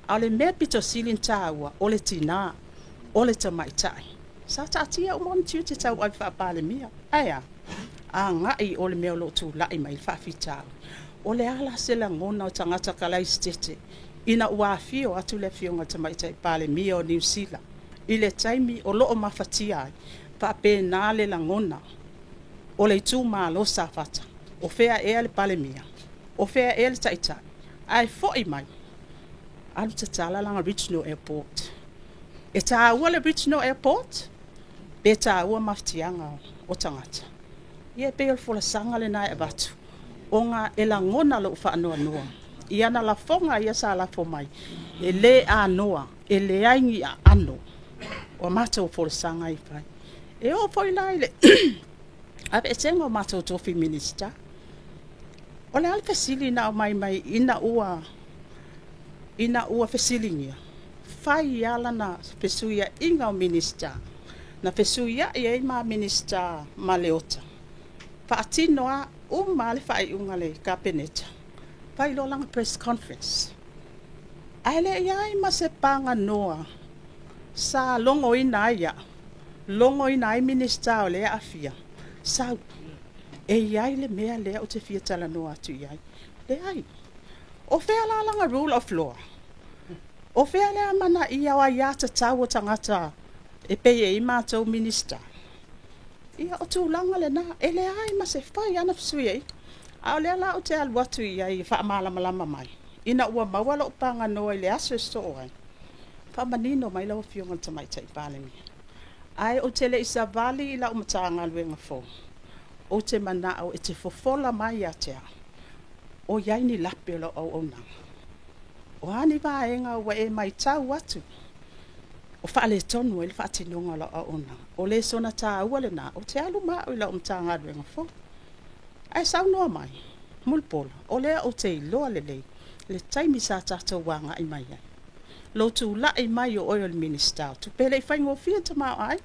A o le mea pito sili ona taua, o le tinā, o le tamaitai. Sa taatia uma ona tiute tauave faa-Palemia. Ae a? Agai o le mea o lo o tulai mai le faafitauli. O le a la se lagona o tagata Kalaisitete ina ua afio atu le Afioga i le Tamaitai Palemia o Niu Sila i le taimi o lo o mafatia ai? Faapena le lagona o le itumalo Safata. O fea ea le Palemia? O fea ea le Taitai? Ae foi mai, alu tatala lana regional airport. E taua le regional airport pe taua mafatiaga o tagata? Ia e pei o le folasaga lena e avatu, ona e lagona lou faanoanoa i ana lafoga ia sa lafo mai, e lē anoa, e leai ni aano o matou folasaga i fai. E oo foi la i le aveesega o matou tofi Minisita, o le a le fesili na aumai mai ina ua fesiligia? Fai lava lana fesuiaiga o Minisita, na fesuiai ai ma Minisita ma Leota, faatino a uma le faaiuga a le Kapeneta, fai loa lana press conference, ae le i ai ma se paganoa sa logoina ai au, logoina ai Minisita o lea aafia sau e i ai le mea lea ou te fia talanoa atu i ai. Leai. O fea la lana rule of law? O fea le amanaia o aiā tatau o tagata e pei e i matou Minisita? Ia o tulaga lena, e leai ma se fai ana fesuiaiga. A o lea la ou te alu atu i ai e faamalamalama mai, ina ua maua lou paganoa i le aso e sosoo ai, faamanino mai lau Afioga i le Tamaitai Palemia. Ae ou te le i savali i lau Matagaluega fou, ou te manao e te fofola mai ia te au, o i ai ni lape o lau auaunaga. O a ni vaega ua e matau atu o faaletonu ai le faatinoga o lau auaunaga? O le sona taua lena, ou te alu ma au i lau Matagaluega fou. Ae saunoa mai, Mulipola, o lea ou te iloa lelei le taimi sa tatou agai mai ai. Lou tulai mai o oe o le Minisita o Tupe, e le i faigofie tamaoaiga.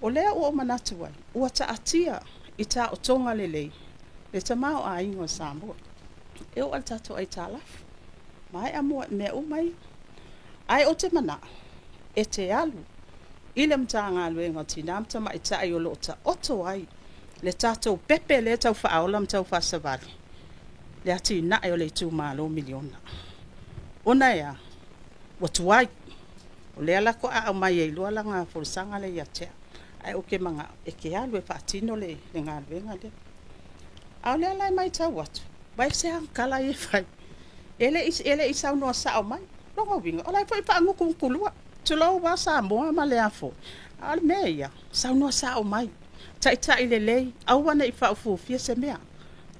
O lea ua ou manatu ai, ua taatia i taotoga lelei le tamaoaiga o Samoa. E oo i le tatou aitalafu, maea mea uma ia. Ae ou te manao, e te alu i le Matagaluega o Tina ma Tamaitai o lo o taoto ai le tatou pepe lea tau faaola ma tau faasavali, le atinae o le itumalo miliona. Ona e a? Ua tuai. O lea la faatoa aumai ai loa lana folasaga lea ia te au. Ae ou te manao e te alu e faatino le galuega lea. A o lea la e matau atu, vai se tala ia e fai. E le i saunoa sao mai. Lona uiga, o la e foi faagutugutu tulou lava Samoa ma le afo. A o le mea ia, saunoa sao mai. Taitai lelei, aua ne i faaufufia se mea.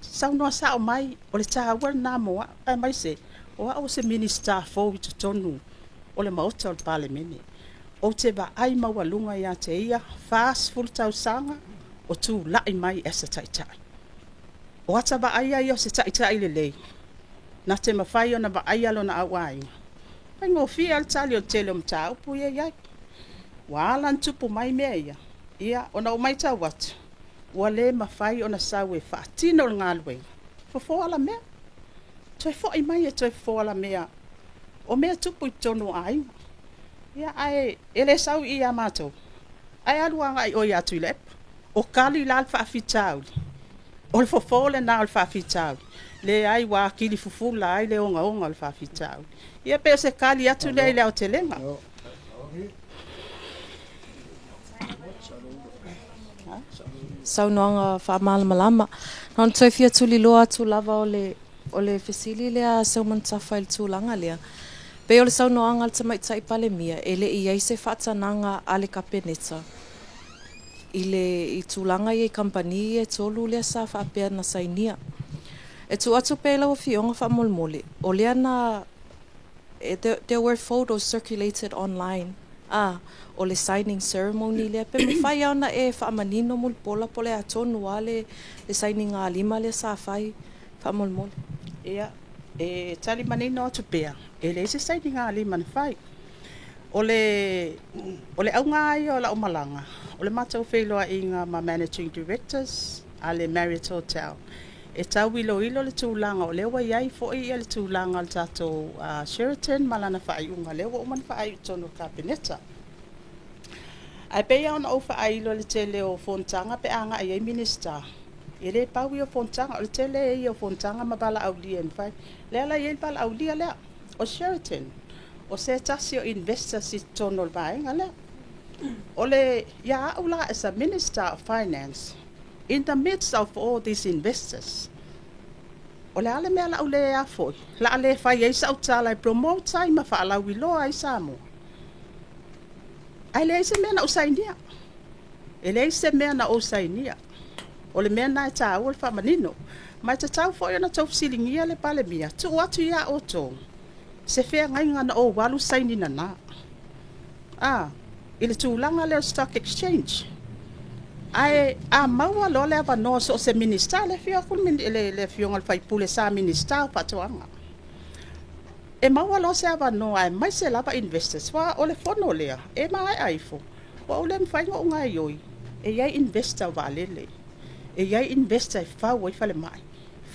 Saunoa sao mai, o le taua lena mo au. Aemaise, o au o se Minisita fou i totonu o le Maota o le Palemene. Ou te vaai maualuga ia te ia 40 tausaga o tulai mai as a taitai. O ata vaaia ia o se taitai lelei, na te mafai ona vaaia lona auaiga. Faigofie le tali o le tele o mataupu ia i ai. Ua ala ona tupu mai mea ia, ia ona ou matau atu, ua le mafai ona sau e faatino le galuega. Fofo alamea. Toe foi mai e toe fofo alamea. O mea tupu i totonu o aiga. Ia ae e le sau i ia matou. Ae alu agai o ia Tuilaepa. O kali la le faafitauli. O le fofo lena o le faafitauli. Leai, ua akili fufula ai le ogaoga o le faafitauli. Ia pe o se kali atu lea i le aotelega. Saunoaga faamalamalama. Na ona toe fia tuliloa atu lava o le fesili lea Seumanutafa i le tulaga lea. Pei o le saunoaga a le Tamaitai Palemia, e le i ai se faatanaga a le Kapeneta. i le i tulaga ia i kamupani ia e tolu lea sa faapea na sainia. E tuu atu pea i lau Afioga faamolemole, o lea na there were photos circulated online a o le signing ceremony lea pe mafai lava ona e faamanino Mulipola po o le a tonu lava le le sainiga lima lea sa fai faamolemole. Ia, e tali manino atu pea, e leai se sainiga lima na fai. O le o le auga lava ia o lau malaga, o le matou feiloaiga ma Managing Directors a le Marriott Hotel, e tau iloilo le tulaga o lea ua i ai foi le tulaga o le tatou Sheraton ma lana faaiuga lea ua uma ona faaiu i totonu o le Kapeneta. Ae pei lava ona ou faailo i le tele o fonotaga pe a agai ai Minisita, e le pau ia o fonotaga, o le tele ia o fonotaga ma valaaulia e mafai. Lea la e i ai le valaaulia lea, o Sheraton, o se tasi o investors i totonu o le vaega lea. O le, ia au la as a Minister of Finance, in the midst of all these investors, o le a le mea lau le afoi, la le fai ai sau tala e promote ai ma faalauiloa ai Samoa. Ae leai se mea na ou sainia. E leai se mea na ou sainia. O le mea na e tāua le faamanino. Ma e tatau foi ona tou fesiligia le Palemia, tuu atu ia outou se feagaiga na ou alu sainina na. A, i le tulaga lea o stock exchange. Ae a maua loa le avanoa so o se Minisita, le afio atu le afioga i le faipule sa Minisita o Faatoaga. E maua loa se avanoa aemaise lava investors, aua o le fono lea e maea ifo, ua ou le mafai ona ou gaoioi, e i ai investor o vaalele, e i ai investor e fau ai falemai,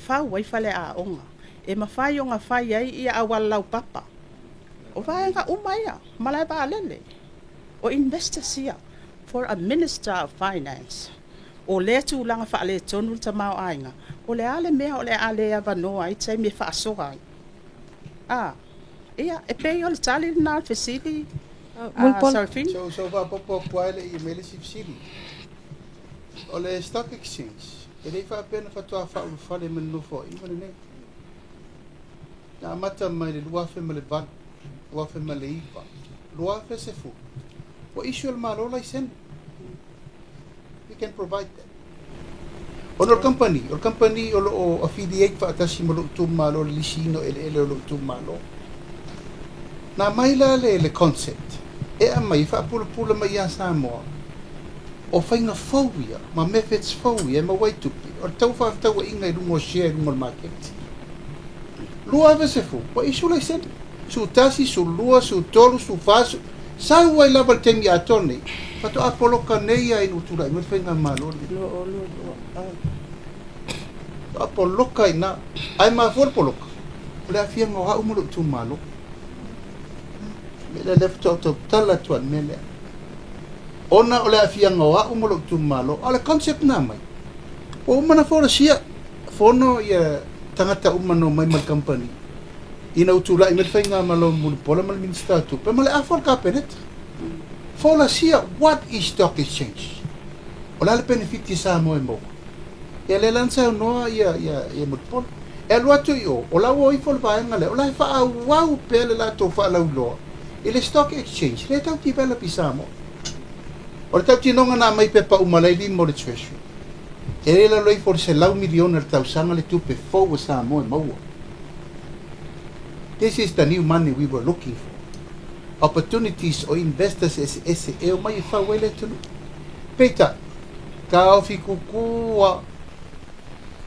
fau ai faleaoga, e mafai ona fai ai ia auala laupapa. O vaega uma ia, malae vaalele. O investors ia for a Minister of Finance. O lea tulaga faaletonu le tamaoaiga, o le a le mea o le a le avanoa ai taimi e faasoa ai. A, ia, e pei o le tali lena o le fesili, Mulipola. Serafini. So faaopoopo atu ai le i mai le isi fesili. O le stock exchange, e le i faapea na faatoa faaulufale ma le nofoaiga lenei. Na amata mai le 2008, 2009, 2010. Ua issue e le Malo laisene. We can provide that. Ona o le company, o le company o lo o affiliate faatasi ma lou itumalo le lisiina o eleele o lou itumalo. Na mai la le concept e aumai e faapulapula mai ia Samoa o faiga fou ia ma methods fou ia e maua ai tupe o le tau faafetauaiga i luga o share i luga o le maketi. 2010 ua issue laisene. 11, 12, 13, 14, sau ai lava le taimi atoa nei, faatoa poloka nei lava ina ua tulai mai le faigamalo lenei. Faatoa poloka i ina. Ae mafua le poloka, o le aafiaga o au ma lou itumalo. O le mea lea lea faatoa ou tautala atu ai i le mea lea. Ona o le aafiaga o au ma lou itumalo, a o le concept na aumai, ua uma ona folasia, fono ia tagata uma na omai ma le kamupani, ina ua tulai mai le faigamalo Mulipola ma le Minisita o Tupe ma le afa o le Kapeneta. Folasia, what is stock exchange? O le a le penefiti a Samoa e maua? Ia lea la na saunoa ia ia Mulipola. E alu atu i o, o la ua o ifo le vaega lea, o la e faaauau pea le latou faalauiloa i le stock exchange lea e tau develop i Samoa. O le tautinoga na aumai pepa uma la e lima o le Treasury, e le lalo ifo o le 100 miliona i le tausaga le tupe fou a Samoa e maua. This is the new money we were looking for. Opportunities o investors eseese e omai e fau ai le atunuu. Peitai, taofi kuku a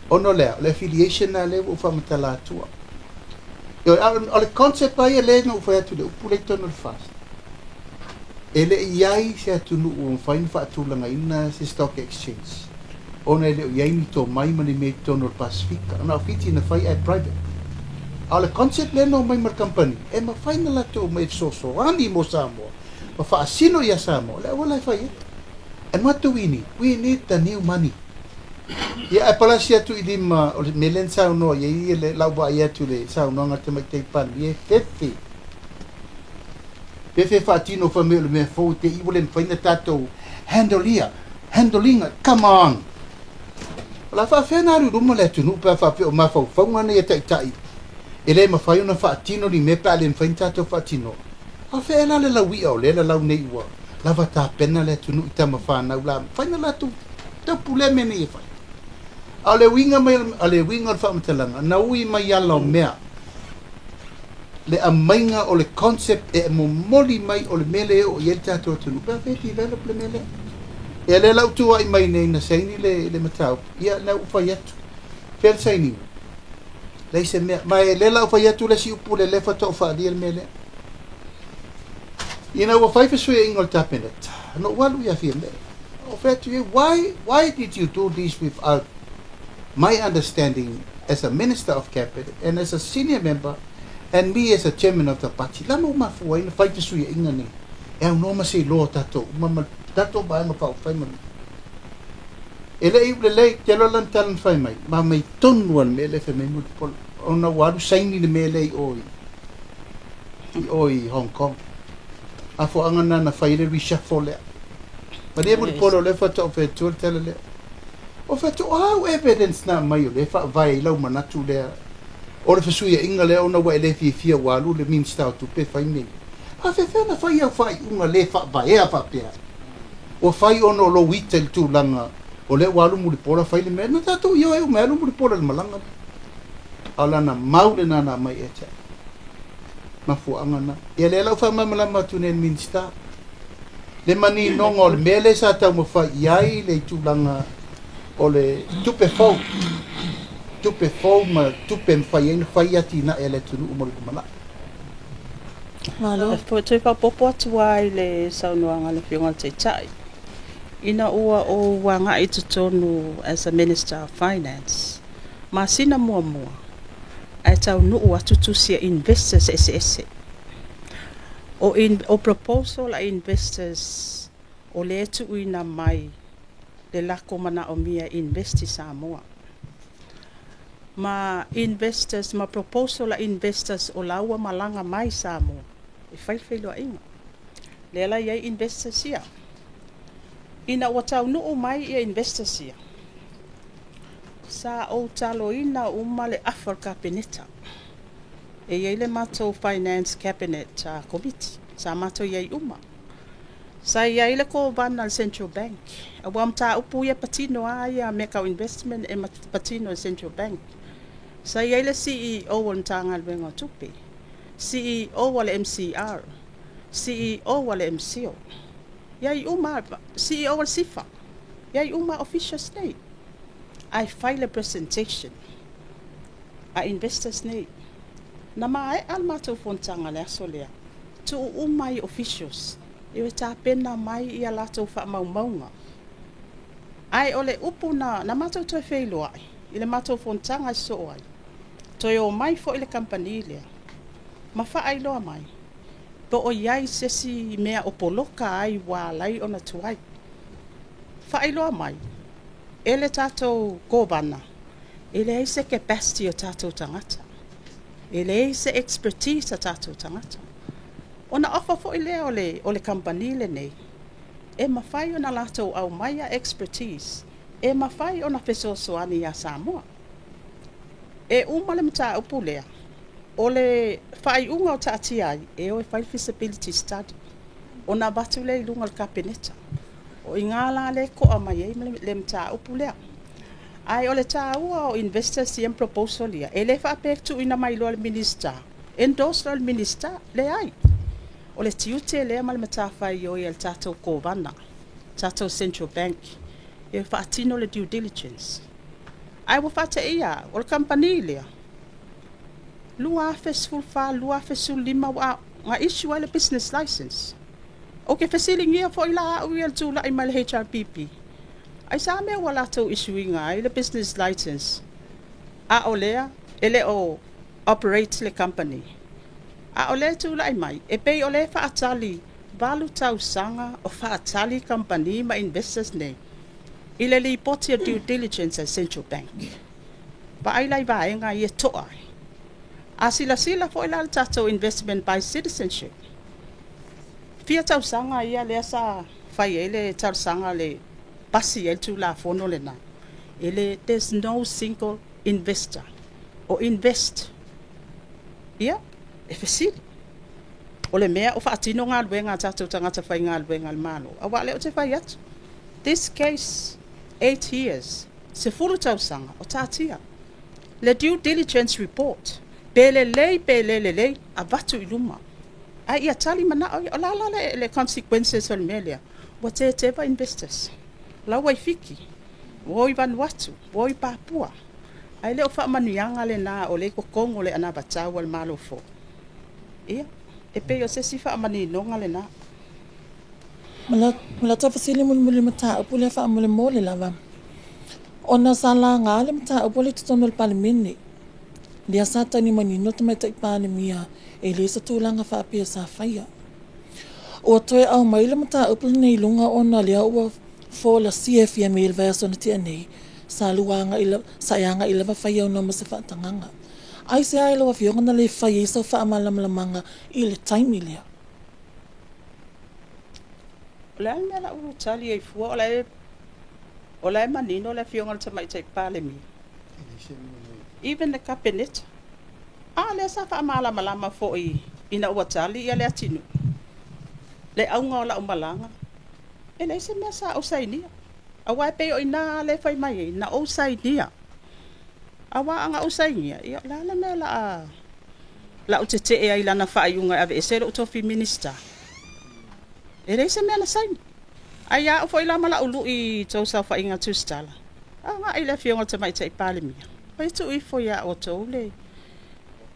ona o le a? O le affiliation lena lea ua ou faamatala atua. Ioe, a o le concept lava ia lea na ou fai atu i le upu lea i totonu o le FAST. E le i ai se atunuu ua mafai ona faatulagaina se stock exchange ona e le o i ai ni tomai ma ni mea i totonu o le Pasefika. Na o Fiti na fai ae private. A o le concept lea na omai ma le kamupani, e mafai ona latou omai e fesoasoani mo Samoa ma faasino ia Samoa le auala e fai ai. And what do we need? We need the new money. Ia, ae palasi atu i lima o le mea lea na saunoa i ai le lau vaai atu i le saunoaga a le Tamaitai Palemia, e fefe. Fefe faatino fai mai o le mea fou te i ua le mafai ona tatou handle ia. Handle ina, come on! O le a faafefea ona alu i luma le atunuu pe a faapea o mafaufauga nei a Taitai e le mafai ona faatino ni mea pe a le mafai ona tatou faatinoa? A o fea la le laui'a o lea lalau nei ua Lava tapena le atunuu i tama fanau la mafai ona latou taupulea mea nei e fai. A o le uiga mai o le uiga o le faamatalaga, na ui mai ala o mea le aumaiga o le concept e momoli mai o le mea lea e oo i ai le tatou atunuu pe afai e develop le mea lea. Ia lea la ua tuuai mai nei na saini le le mataupu, ia lena ua fai atu. Fea le sainiga? Leai se mea. Ma e lea la ua fai atu le isi upu lea faatoa ou faaalia le mea lea. Ina ua fai fesuiaiga o le Kapeneta, na ou alu ia Fiamē. Ou fai atu i ai, why, why did you do this without my understanding as a Minister of Cabinet and as a senior member and me as a chairman of the party? Lama ua mafua ai na fai fesuiaiga nei e aunoa ma se iloa o tatou uma ma le tatou Vaega Faaupufai ma E le i lelei, te iloa lana tala na fai mai, ma mai tonu lava le mea lea e fai mai Mulipola, ona ua alu saini le mea lea i o i, i o i Hong Kong. Afoaga na na fai ai le reshuffle lea. Malie Mulipola o lea faatoa ou fai atua le tala lea. O fai atu, o a au evidence na aumai o lea e faavae ai lau manatu lea o le fesuiaiga lea ona ua e le fiafia ua alu le Minista o Tupe e fai mea ia. Faafefea ona fai au faaiuga le faavaea faapea? Ua fai ona o lou ita i le tulaga o lea ua alu Mulipola fai le mea. Na tatou ioe uma e alu Mulipola i le malaga lea. A o lana mau lena na aumai ia te au. Mafuaaga na. Ia lea la ua faamalamalama atu nei e le Minisita le maninoga o le mea lea sa taumafai i ai le tulaga o le tupe fou, tupe fou ma tupe e mafai ai ona fai atinae a le atunuu mo le lumanai. Malo. E toe faaopoopo atu lava i le saunoaga a le Afioga i le Taitai, ina ua ou agai i totonu as a Minister of Finance, masina muamua, ae taunuu atu tusi a investors eseese. O, in, o proposal a investors o lea e tuuina mai le lako manaomia e invest i Samoa. Ma investors ma proposal a investors o la ua malaga mai i Samoa e fai le feiloaiga. Lea la e i ai investors ia. Ina ua taunuu mai ia investors ia, sa ou taloina uma le afa o le Kapeneta. E i ai le matou Finance Cabinet Committee, sa matou i ai uma. Sa i ai le Kovana a le Central Bank, aua o mataupu ia e patino lava ia mea tau investment e patino e le Central Bank. Sa i ai le CEO o le Matagaluega o Tupe, CEO a le MCR, CEO a le MCIL, i ai uma lava, CEO a le SIFA, i ai uma lava officials nei, ae fai le presentation a investors nei. Na maea le matou fonotaga i le aso lea, tuu uma ai officials e tapena mai ia latou faamaumauga. Ae o le upu na, na matou toe feiloai i le matou fonotaga e sosoo ai, toe omai foi le kamupani lea ma faailoa mai po o i ai se isi mea o poloka ai ua ala ai ona tuai. Faailoa mai e le tatou Kovana, e leai se capacity o tatou tagata, e leai se expertise a tatou tagata. Ona offer foi lea o le, o le kamupani lenei e mafai ona latou aumaia expertise e mafai ona fesoasoani iā Samoa. E uma le mataupu lea, o le faaiuga o taatia ai e o e fai le feasibility study ona avatu lea i luga o le Kapeneta. O i ina la lea e to'a mai ai le mataupu lea. Ae o le taua o investors ia ma proposal ia, e le faapea e tuuina mai loa e le Minisita, endorse loa e le Minisita. Leai. O le tiute lea ma le matafaioi a le tatou Kovana, tatou Central Bank, e faatino le due diligence. Ae ua faateia au, o le kamupani lea, 2014, 2015 ua na issue ai le business license. Ou te fesiligia foi la au ia i le tulai mai le HRPP, aisea mea ua latou issue ina ai le business license a o lea e le o operate le company. A o lea e tulai mai, e pei o lea e faatali 8 tausaga o faatali kamupani ma investors nei i le lipoti o due diligence a le Central Bank. Vaai la i vaega ia e to'a ai. A silasila foi la le tatou investment by citizenship, fia tausaga ia lea sa fai ai le talosaga le pasi ai le Tulafono lena, e le, there's no single investor o invest. Ia, e fesili. O le mea o faatino galuega a tatou tagata faigaluega a le Malo, auā lea ou te fai atu. This case, 8 years, 10 tausaga o taatia. Le due diligence report, pe lelei pe le lelei, avatu i luma. Ae ia tali manao ia, o la la le consequences o le mea lea, ua teteva investors. La ua i Fiti, ua o i Vanuatu, ua o i Papua. Ae le o faamanuiaga lena o le i totonu o le anavatau a le Malo fou. Ia, e pei o se isi faamaninoga lena. Ma la fesili mulimuli mataupu lea faamolemole lava. Ona sa laga le mataupu le totonu o le Palemene. Lea sa tali manino tamaitai Palemia e le se tulaga faapea sa faia. Ua toe aumai le mataupu lenei i luga ona lea ua folasia e Fiame i le vaiaso na tea nei sa lua sa e agai lava fai au ma se faatagaga. Ai se ai lau afioga na le fai ai sau faamalamalamaga i le taimi lea? O le a le mea la ua tali ai fua o la e manino le afioga i le tamaitai Palemia. Even the cabinet. A lea sa faamalamalama foi ina ua tali ia le atinuu. Le auga o lau malaga, e leai se mea sa ou sainia. Auā e pei o ina le fai mai ai, na ou sainia. Auā ana ou sainia, ia o le a le mea la ou tetee ai lana faaiuga e aveese lou tofi Minista. E leai se mea na saini. Ai au foi la ma lau lui i tou saofaiga tusitala. Agai le afioga i le tamaitai Palemia. Oi tuu ifo ia outou le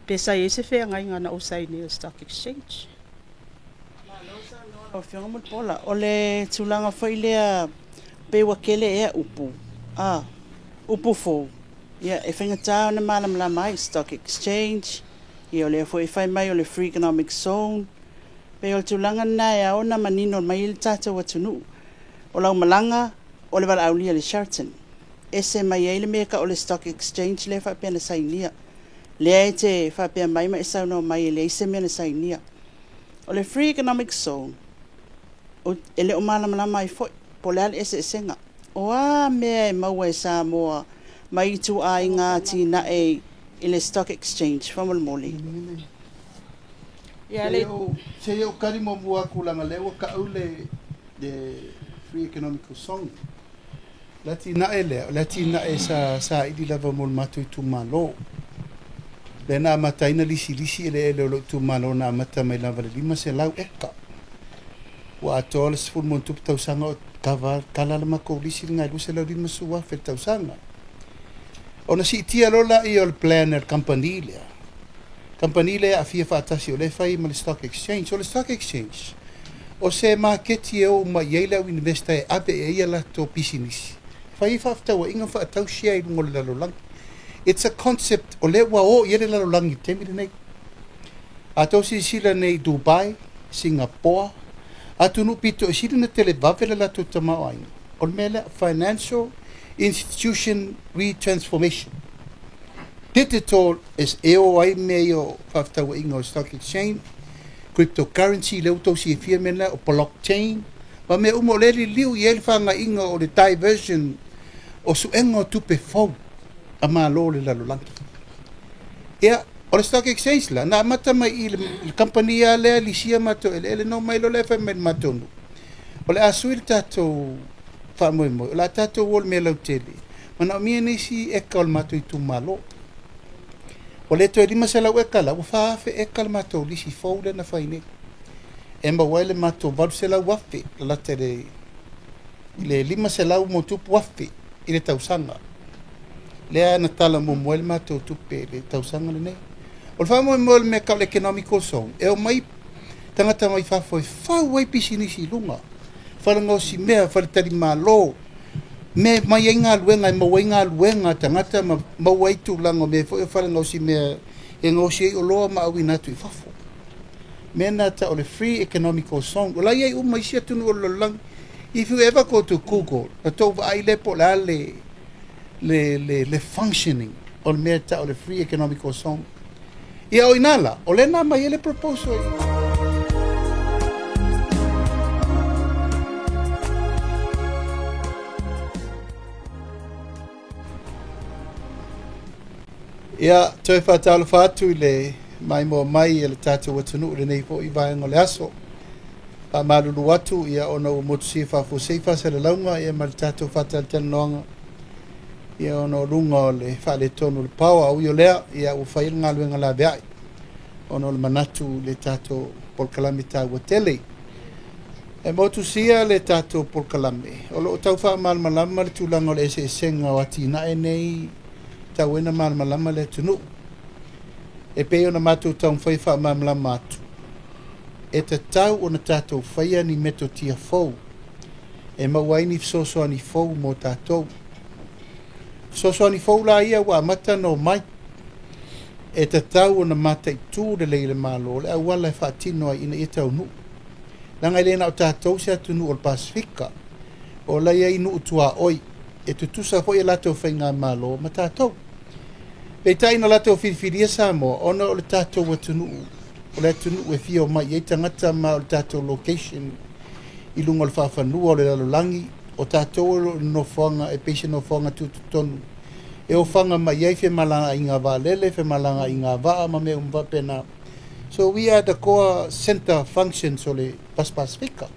pe sa i ai se feagaiga na ou sainia stock exchange. Lau Afioga Mulipola, o le tulaga foi lea pe ua kele ea upu, a, upu fou, ia e faigata ona malamalama ai stock exchange, ia o lea foi e fai mai o le free economic zone, pe o le tulaga lena e ao ona manino mai le tatou atunuu. O lau malaga, o le valaaulia le Sheraton. Ese mai ai le mea ka o le stock exchange lea faapea na sainia. Lea e te faapea mai ma e saunoa mai e leai se mea na sainia. O le free economic zone, e le o malamalama ai foi, po o le a le eseesega. O a mea e maua e Samoa mai ituaiga atinae i le stock exchange, faamolemole. Ia le Se o kari mo mua aku langa lea ua ka'au le free economical zone. Le atinae lea, o le atinae sa ili lava mo le matou itumalo. Lea na amataina lisilisi eleele o lou itumalo na amata mai lava le 500 eka. Ua atoa le 10+ tausaga o kava kala le makou lisi le 250,000 le tausaga. Ona siitia loa laia o le plan a le kamupani lea. Kamupani lea e aafia faatasi o lea e fai ma le stock exchange. O le stock exchange, o se maketi e oo mai ai le au investor e ave e ai latou pisinisi. Fai ai faafetauaiga faatau share i luga o le lalolagi. It's a concept o lea ua o i ai le lalolagi i le taimi lenei. A tou silasila nei i Dubai, Singapore, atunuu pito e sili ona televave le latou tamaoaiga. O le mea lea, financial institution retransformation. Digital es e o ai mea ia o faafetauaiga o stock exchange, cryptocurrency, lea ua tou silafia mea na, o blockchain, ma mea uma o lea liliu i ai le fagaiga o le diversion o suega o tupe fou a malo le lalolagi. Ia, o le stock exchange la, na amata mai i le company a lea lisia matou eleele no mai lo lea fai mai le matou nuu. O le a sui le tatou faamoemoe, o le a tatou o le mea lautele. Manaomia nisi eka o le matou itumalo. O le toe 500 eka la, ua 4,000 eka le matou lisi fou lea na fai nei. E maua ai le matou 800,000, lalata i le 500 ma tupu afe i le tausaga. Lea na tala muamua ai le matou tupe le tausaga lenei. O le faamoemoe o le mea tau le economical zone, e omai tagata mai fafo e fau ai pisinisi i luga. Falegaosi mea, faletalimalo, me mai ai galuega e maua ai galuega a tagata ma maua ai tulaga o mea foi o falegaosi mea e gaosi ai oloa ma auina atu i fafo. Mea na tau o le free economical zone. O la i ai uma isi atunuu o le lalolagi. If you ever go to Google, na tou vaai le po o le a le functioning o le mea tau o le free economical zone. Ia o ina la, o lea na mai ai le proposal. Ia, toe faatalofa atu i le maimoa mai e le tatou atunuu i lenei foi vaega o le aso. Faamalulu atu ia ona ua motusia faafuasei faasalalauga ia ma le tatou faatalatalanoaga ia ona o luga o le faaletonu o le power. Ui o lea, ia ua fai le galuega laveai ona o le manatu i le tatou polokalame taua tele. E motusia le tatou polokalame, o loo tau faamalamalama le tulaga o le eseesega o atinae nei tau ai na malamalama le atunuu. E pei ona matou taumafai faamalamalama atu, e tatau ona tatou faia ni metotia fou e maua ai ni fesoasoani fou mo tatou. Fesoasoani fou la ia ua amata ona omai, e tatau ona mataitu lelei le Malo le auala e faatino ai ina ia taunuu. Leaga e le na o tatou se atunuu o le Pasefika, o la e i ai nuu tuaoi e tutusa foi e latou faigamalo ma tatou. Peitai na latou filifilia Samoa ona o le tatou atunuu, o le atunuu e fia omai i ai tagata ma o le tatou location i luga o le faafanua o le lalolagi, o tatou o le nofoaga e pei se nofoaga tutotonu e ofaga mai ai femalagaaiga vaalele, femalagaaiga vaa ma mea uma faapena. So we are the core center functions o le Pasifika.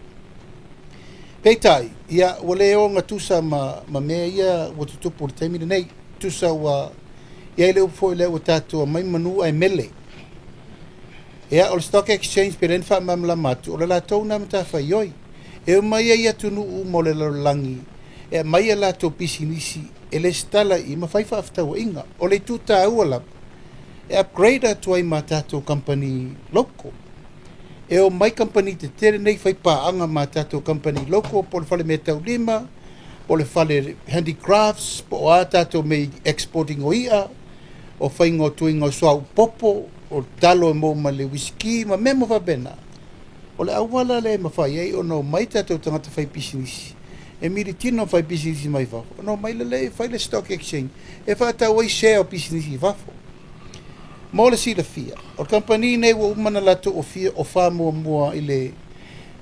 Peitai, ia ua le ogatusa ma mea ia ua tutupu i le taimi lenei. Tusa ua i ai le upu foi lea ua tatou aumai manu ae mele. Ia, o le stock exchange pe lea na faamalamalama atu, o le latou na matafaioi. E omai ai atunuu uma o le lalolagi e aumai a latou pisinisi e lesitala i ma fai faafetauaiga. O le itu taua lava, e upgrade atu ai ma tatou company local. E omai kamupani tetele nei fai paaga ma tatou company local, po o le fale meataulima, po o le fale handicrafts, po o a tatou mea exporting o i'a, o faiga o tuiga o suauu popo, o talo e maua mai le whisky ma mea uma faapena. O le auala lea e mafai ai ona omai tatou tagata fai pisinisi, e militino fai pisinisi mai fafo, ona omai lelei fai le stock exchange, e faatau ai share o pisinisi i fafo. Mo le silafia, o le kamupani nei ua uma ona latou ofia ofa muamua i le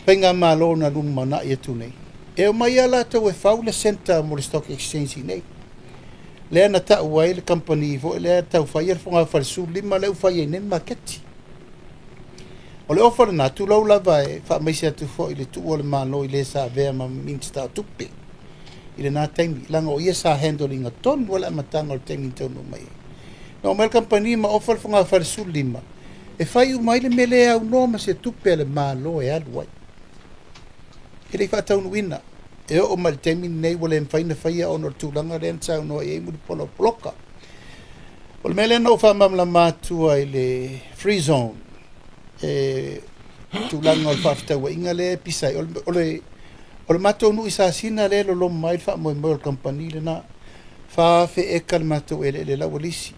faigamalo na lumanai atu nei. E omai lava latou e fau le centre mo le stock exchange i nei. Lea na tau ai le kamupani foi lea tau faia le fogafale 15 lea ua fai ai nei le maketi. O le ofa lena, tulou lava e faamaise atu foi i le tuua o le Malo i le sa avea ma Minisita o Tupe i lena taimi, leaga o ia sa handle ina tonu lava le amataga o le taimi na taunuu mai ai. Na omai le kamupani ma ofa le fogafale 15 e fai uma ai le mea le aunoa ma se tupe a le Malo e alu ai. E le i faataunuuina, e oo mai i le taimi lenei ua le mafai ona faia ona o le tulaga lea na saunoa i ai Mulipola o poloka. O le mea lea na ou faamalamalama atu ai i le free zone, e tulaga o le faafetauaiga lea e pisa ai. O le matou nuu i Sasina lea e loloma ai le faamoemoe o le kamupani lena. 4,000 eka le matou eleele la ua lisi.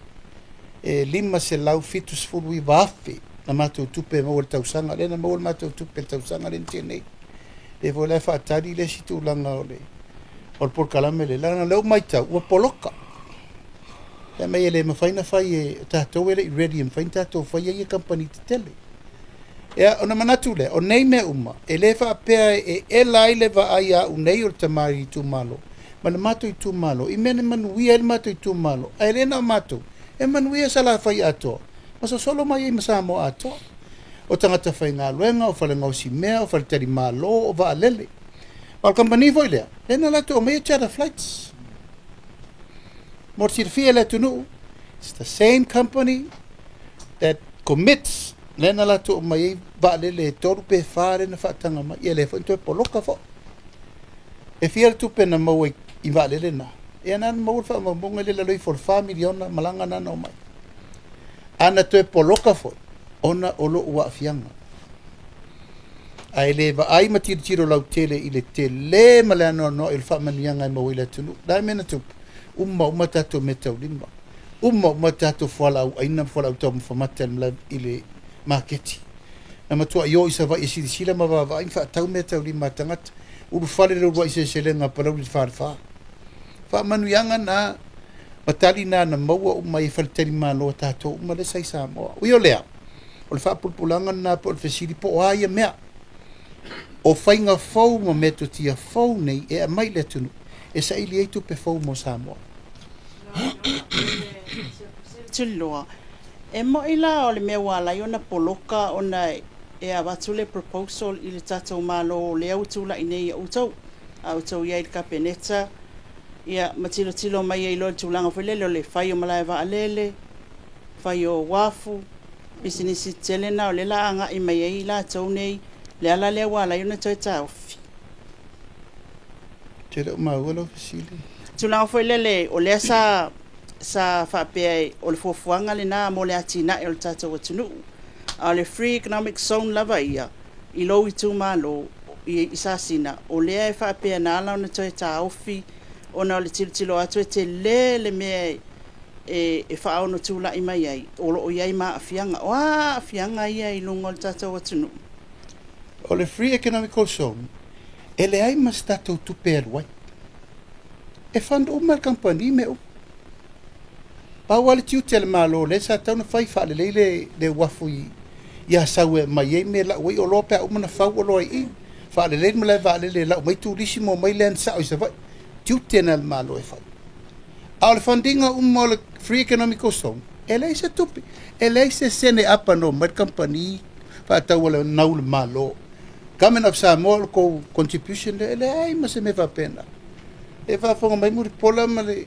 E 579,000 na matou tupe e maua i le tausaga. Lea na maua le matou tupe i le tausaga lea na tea nei. Lea foi la e faatali le isi tulaga o le polokalame lea, leaga o lea ua matau ua poloka. Fai mai e le mafai ona fai e tatou e le i ready e mafai ona tatou faia ia kamupani tetele. Ia, ona manatu lea, o nei mea uma, e le faapea e ela ai le vaai a au nei o le tamalii itumalo ma le matou itumalo i mea na manuia ai le matou itumalo, ae le na o matou, e manuia Salafai atoa ma sosolo mai ai ma Samoa atoa. O tagata faigaluega, o falegaosimea, o faletalimalo, o vaalele. Ma o le kamupani foi lea, lea na latou aumaia charter flights. Mo le silafia e le atunuu, it's the same company that commits lea na latou aumai ai vaalele e 3 pe 4 lea na faataga mai. Ia lea foi na toe poloka foi. E fia le tupe na maua i vaalele na? Ia na maua le faamaumauga i le lalo ifo o le 4 miliona malaga na na omai. A na toe poloka foi, ona o lou aafiaga. Ae le vaai ma tilotilo lautele i le tele ma le anoanoai o le faamanuiaga e maua i le atunuu. O le a le mea na tupu? Uma uma tatou meataulima. Uma uma tatou fualaau aina ma fualaau taumafa mata i le maketi. Na matuai o i Savaii e silasila ma vaavaai ma faatau meataulima a tagata. Ulufale le uluai seleselega a Palauli le 44. Faamanuiaga na ma tali na na maua uma i faletalimalo a tatou uma lea sa i Samoa. Ui o lea, o le faapulapulaga lena po o le fesili po o a ia mea. O faiga fou ma metotia fou nei e aumai i le atunuu e saili ai tupe fou mo Samoa. Tuliloa, E mo'i la o le mea ua ala ai ona poloka ona e avatu le proposal i le tatou Malo lea ua tula'i nei ia outou, a outou i ai i le Kapeneta, ia ma tilotilo mai ai loa i le tulaga foi lele o le fai o malae vaalele, fai o uafu, pisinisi tetele na o lea la agai mai ai i latou nei, le ala lea ua ala ai ona toe taofi. Ou te le o maua lau fesili. Tulaga foi lele o lea sa faapea o le fuafuaga lena mo le atinae o le tatou atunuu, a o le Free Economic Zone lava ia i lou itumalo i Sasina, o lea e faapea na ala ona toe taofi ona o le tilotilo atu e tele le mea e faaono tula'i mai ai o lo o i ai ma aafiaga. O a aafiaga ia i luga o le tatou atunuu? O le Free Economical Zone, e leai ma se tatou tupe e alu ai. E fund uma e le kamupani mea uma. Pau lava le tiute a le Malo lea sa tatau ona fai faalelei le, le uafu i, i Asau e aumai ai mea e lau ai oloa pe a uma ona fau oloa i i. Faalelei le malae vaalele e lau mai turisi ma omai land sao i Savaii. Tiute na le Malo e fai. A o le fund ina uma o le Free Economical Zone, e leai se tupe. E leai se sene apa na omai le kamupani faatau a le nau le Malo. Government of Samoa o le kou contribution lea, e leai ma se mea faapena. E faafofoga mai Mulipola ma le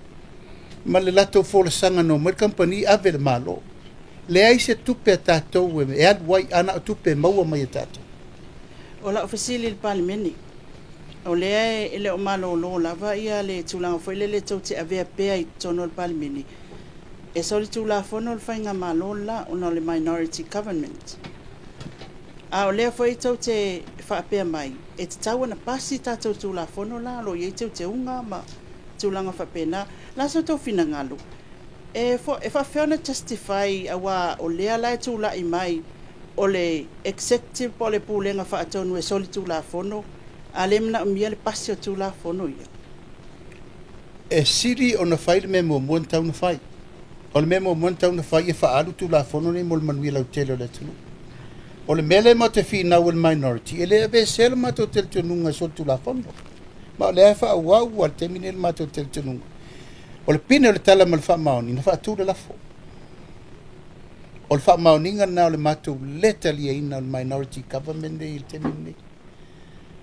ma le latou folasaga na omai le kamupani ave i le Malo. Leai se tupe a tatou e alu ai, a na o tupe e maua mai e tatou. O lau fesili i le Palemene, o lea e le o malolo lava ia le tulaga foi lele tou te avea pea i totonu o le Palemene, e solitulafono le faigamalo le la ona o le minority government. A o lea foi tou te faapea mai, e tatau ona pasi tatou Tulafono la o lo o i ai teuteuga ma tulaga faapena. O le a so outou finagalo? E faapefea ona justify auā o lea la e tula'i mai o le executive po o le Pulega Faatonu e solitulafono, a le manaomia le pasi o Tulafono ia? E sili ona fai le mea muamua na tatau ona fai. O le mea muamua na tatau ona fai e faaalu Tulafono nei mo le manuia lautele o le atunuu. O le mea lea matou te finau e le minority, e le aveesea le matou talitonuga e solitulafono. Ma o lea e faaauau lava i le taimi nei le matou talitonuga. O le pine o le tala ma le faamaoni, na faatu le lafo. O le faamaoniga lena o le matou le taliaina o le minority government nei i le taimi lenei.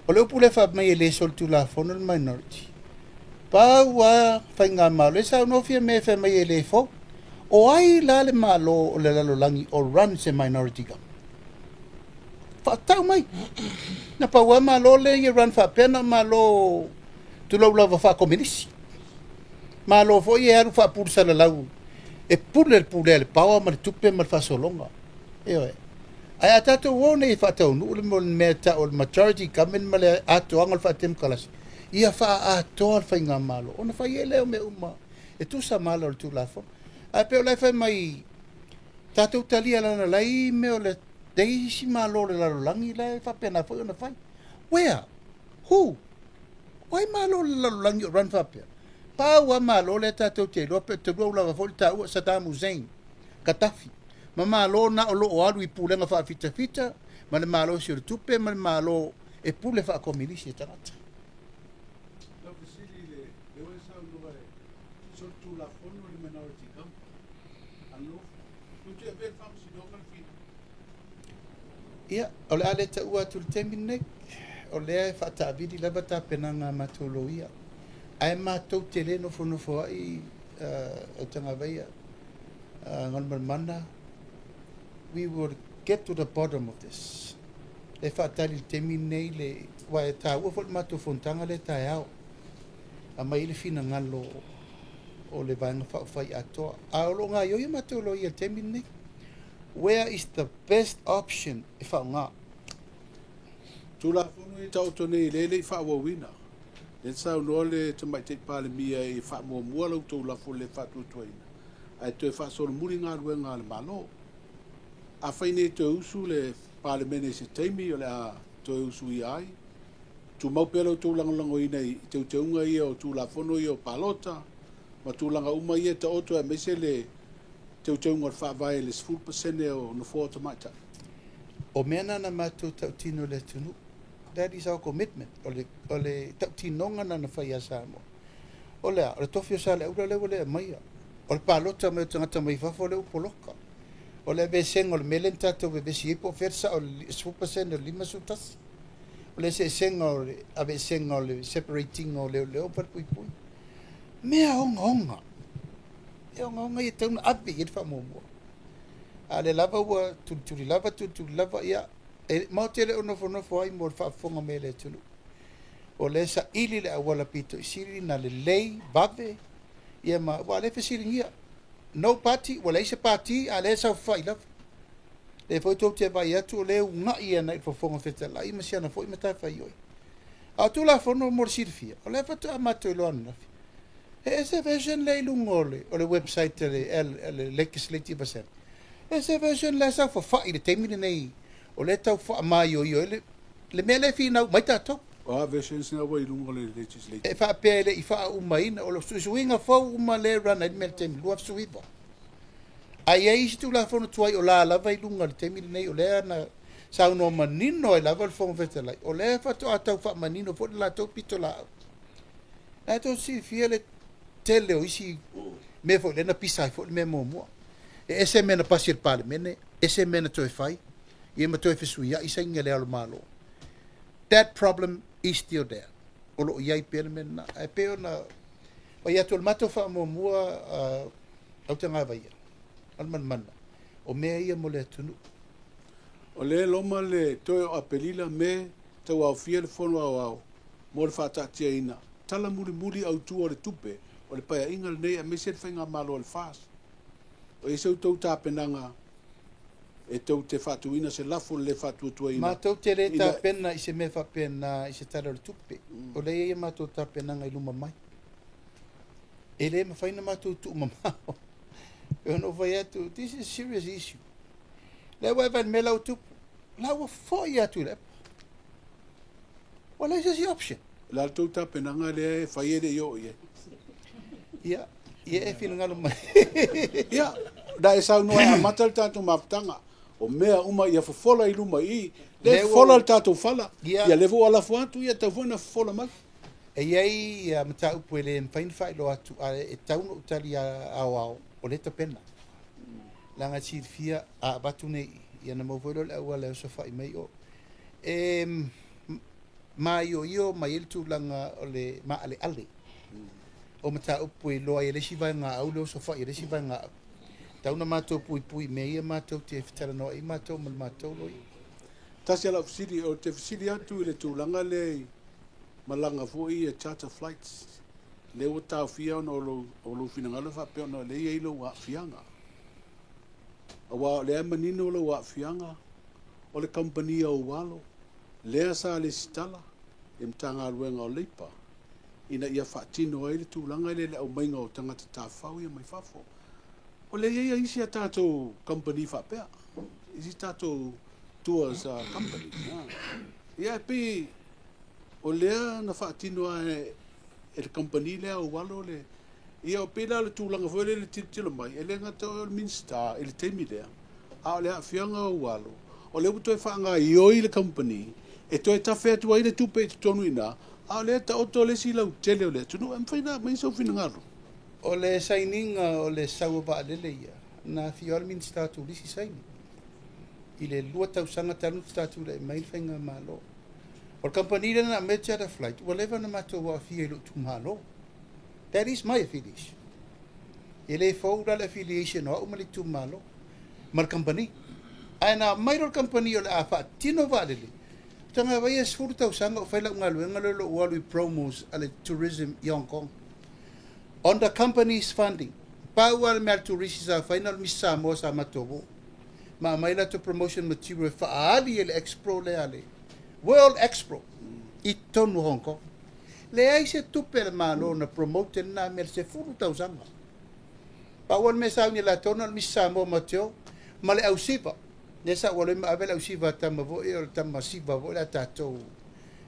O le upu lea faapea mai e le solitulafono le minority. Pau lava faigamalo e saunoa Fiame fai mai e le fou. O ai la le Malo o le lalolagi o run se minority government? Faatau mai. Na pau lava Malo lea e run faapea na o Malo tulou lava faakominisi. Malo foi e alu faapulusalalau e pule le pulea le power ma le tupe ma le faasologa. Ioe. Ae a tatou o nei e faataunuu le mea e tau o le majority government ma le atoaga o le faatemokarasi, ia faaatoa le faigamalo ona fai ai lea o mea uma e tusa ma ala o le Tulafono. Ae pei o la e fai mai tatou talia lana lai mea o le isi Malo o le lalolagi la e faapena foi ona fai. Where? Who? O ai Malo o le lalolagi o run faapea? Pau lava Malo lea tatou te iloa pe talu lava foi le taua Saddam Hussein, Gaddafi, ma Malo na o lo o alu i pulega faafitafita ma le malosi o le tupe ma le Malo e pule faakominisi e tagata. Lau fesili i le lea ua e saunoa e solitulafono le minority government. Alofa. Tu te avea le faamasinoga le fina. Ia, o le a le taua atu i le taimi lenei. O lea e faataavili lava tapenaga a matou loia. Ae matou te le nofonofo ai Autagavaia Galumalemana. We will get to the bottom of this. E faatali i le taimi lenei le aua e taua foi le matou fonotaga lea taeao. Aumai ai le finagalo o le Vaega Faaupufai atoa. A o lo o gaoioi a matou loia i le taimi lenei. Where is the best option e faaaoga? Tulafono ia taoto nei lea e le i faaauauina. Lea na saunoa le Tamaitai Palemia e faamuamua la outou lafo le faatuatuaina, ae toe faasolomuli galuega a le Malo. Afai nei toe usu le Palemene i se taimi o le a toe usuia ai, tumau pea la outou lagolagoina i teuteuga ia o Tulafono ia o palota ma tulaga uma ia e taoto aemaise le teuteuga o le Faavae i le 10% o nofoa o tamaitai. O mea na na matou tautino i le atunuu. That is our commitment. O le tautinoga na na fai ia Samoa. O le a? O le tofi o Saleaula lea ua le aumaia. O le palota mai o tagata mai fafo lea ua poloka. O le aveesega o le mea lea na tatou vevesi ai po o fea le sao o le 10% o le 51. O le eseesega o le aveesega o le separate ina o leoleo ma falepuipui. Mea ogaoga. Mea ogaoga ia e tatau ona ave i ai le faamuamua. A o lea lava ua tulituli lava tulituli lava, ia, e matou te le o nofonofo ai mo le faafofoga mai a le atunuu. O lea e saili le auala pito i sili ona lelei, vave, ia ma aua o lea e fesiligia. No party, ua leai se pati, a o lea e saofafai lava. O lea foi tou te vaai atu o lea e uunai agai i le Fofoga Fetalai ma si ana foi matafaioi. A o Tulafono mo le silafia, o lea faatoa matou iloa ananafi. E ese version lea i luga o le website a le Legislative Assembly. E ese version lea e saofafai i le taimi lenei o lea e tau faamaioio ai le mea lea e finau mai tatou. O a versions na ua i luga o le Legislative? E faapea e le i faaumaina, o le suisuiga fou uma lea e run ai le mea i le taimi 2019. Ae i ai isi Tulafono tuai o la lava i luga i le taimi lenei, o lea na saunoa manino ai lava le Fofoga Fetalai, o lea faatoa tau faamanino foi le latou pitolaau. La e tou silafia le tele o isi mea foi lea na pisa ai foi le mea muamua. E ese mea na pasi e le Palemene, ese mea na toe fai, ia ma toe fesuiai saini a le Ao o le Malo. That problem is still there. O lo o i ai pea le mea lena. Ae pei ona fai atu o le matou faamuamua autagavaia, o le manamana, o mea ia mo le atunuu. O lea e loma le toe o Aperila me tauaofia le Fono Aoao mo le faataatiaina tala mulimuli autu o le tupe o le Paeaiga lenei aemaise le faigamalo a le FAST. O i ai se outou tapenaga e tou te faatuina se lafo le le faatuatuaina? Matou te le tapena i se mea faapena i se Tala o le Tupe. O lea e i ai a matou tapenaga i luma mai. E le mafai ona matou tuumamao. E ono fai atu, this is a serious issue. Lea ua e vaai i le mea la ua tupu. La ua foi atu i le EPA. Ua leai se isi option. O le a le tou tapenaga lea e fai e le i oo i ai? Ia, ia e finagalo mai. Ia, na e saunoa e amata le tatou mafutaga. O mea uma ia fofola i luma i i. Lea e fofola le tatou fala. Ia, lea foi ua lafo atu, ia tatau foi ona fofola mai. E i ai mataupu e le mafai ona faailoa atu, ae e tatau ona ou tali aoao, o lea e tapena. Leaga e silafia a avatu nei i, ia ona maua foi lea o le auala e osofai mai o. E maioio mai ai le tulaga o le maaleale o mataupu e iloa ai e le isi vaega au le osofai e le isi vaega au. Tau na matou puipui i mea ia matou te fetalanoai ai matou ma le matou loia. Tasi a lau fesili, ou te fesili atu i le tulaga lea i malaga foi ia charter flights, lea ua taofia ona o lou finagalo e faapea ona o lea e i ai lou aafiaga. Aua o lea e manino lou aafiaga o le kamupani a ou alo, lea sa lesitala i Matagaluega o Leipa ina ia faatino ai le tulaga lea i le aumaiga o tagata tafafao ia mai fafo. O lea e i ai isi a tatou kamupani faapea, isi tatou tours company. Ia e pei o lea na faatino lava e le kamupani lea a ou alo le... Ia o pei la o le tulaga foi lea i le tilotilo mai, e le gata o le Minisita i le taimi lea, a o le aafiaga o ou alo, o lea ua toe faagaoioi le kamupani e toe tafe atu ai le tupe i totonu i ina, a o lea e taoto le isi lautele o le atunuu. E mafai ona aumai sou finagalo? O le sainiga o le sau o vaalele ia, na afio lava le Minisita o Turisi saini i le 2 tausaga talu ona faatoa tulai mai le faigamalo. O le kamupani lea na aumai le charter flight, ua leva ona matou aafia i lou itumalo. That is my affiliation. E le fou la le affiliation o au ma le itumalo ma le kamupani. Ae na aumai loa le kamupani o le a faatino vaalele, tagata ia e 10 tausaga o fai lau galuega lea o lou alu i promos a le tourism i Hong Kong. On the company's funding. Pau lava le mea a le turisi sa fai na o le Miss Samoa sa matou o. Ma aumai latou promotion material e faaali e le Expro lea a le World Expro i totonu o Hong Kong. Leai se tupe a le Malo na promote lena mea i le 10 tausaga. Pau lava le mea sa auni e latou na o le Miss Samoa ma te o ma le ausiva. Lea sa ou alu ai ma ave le ausiva a tama foi o le tama siva foi lea a tatou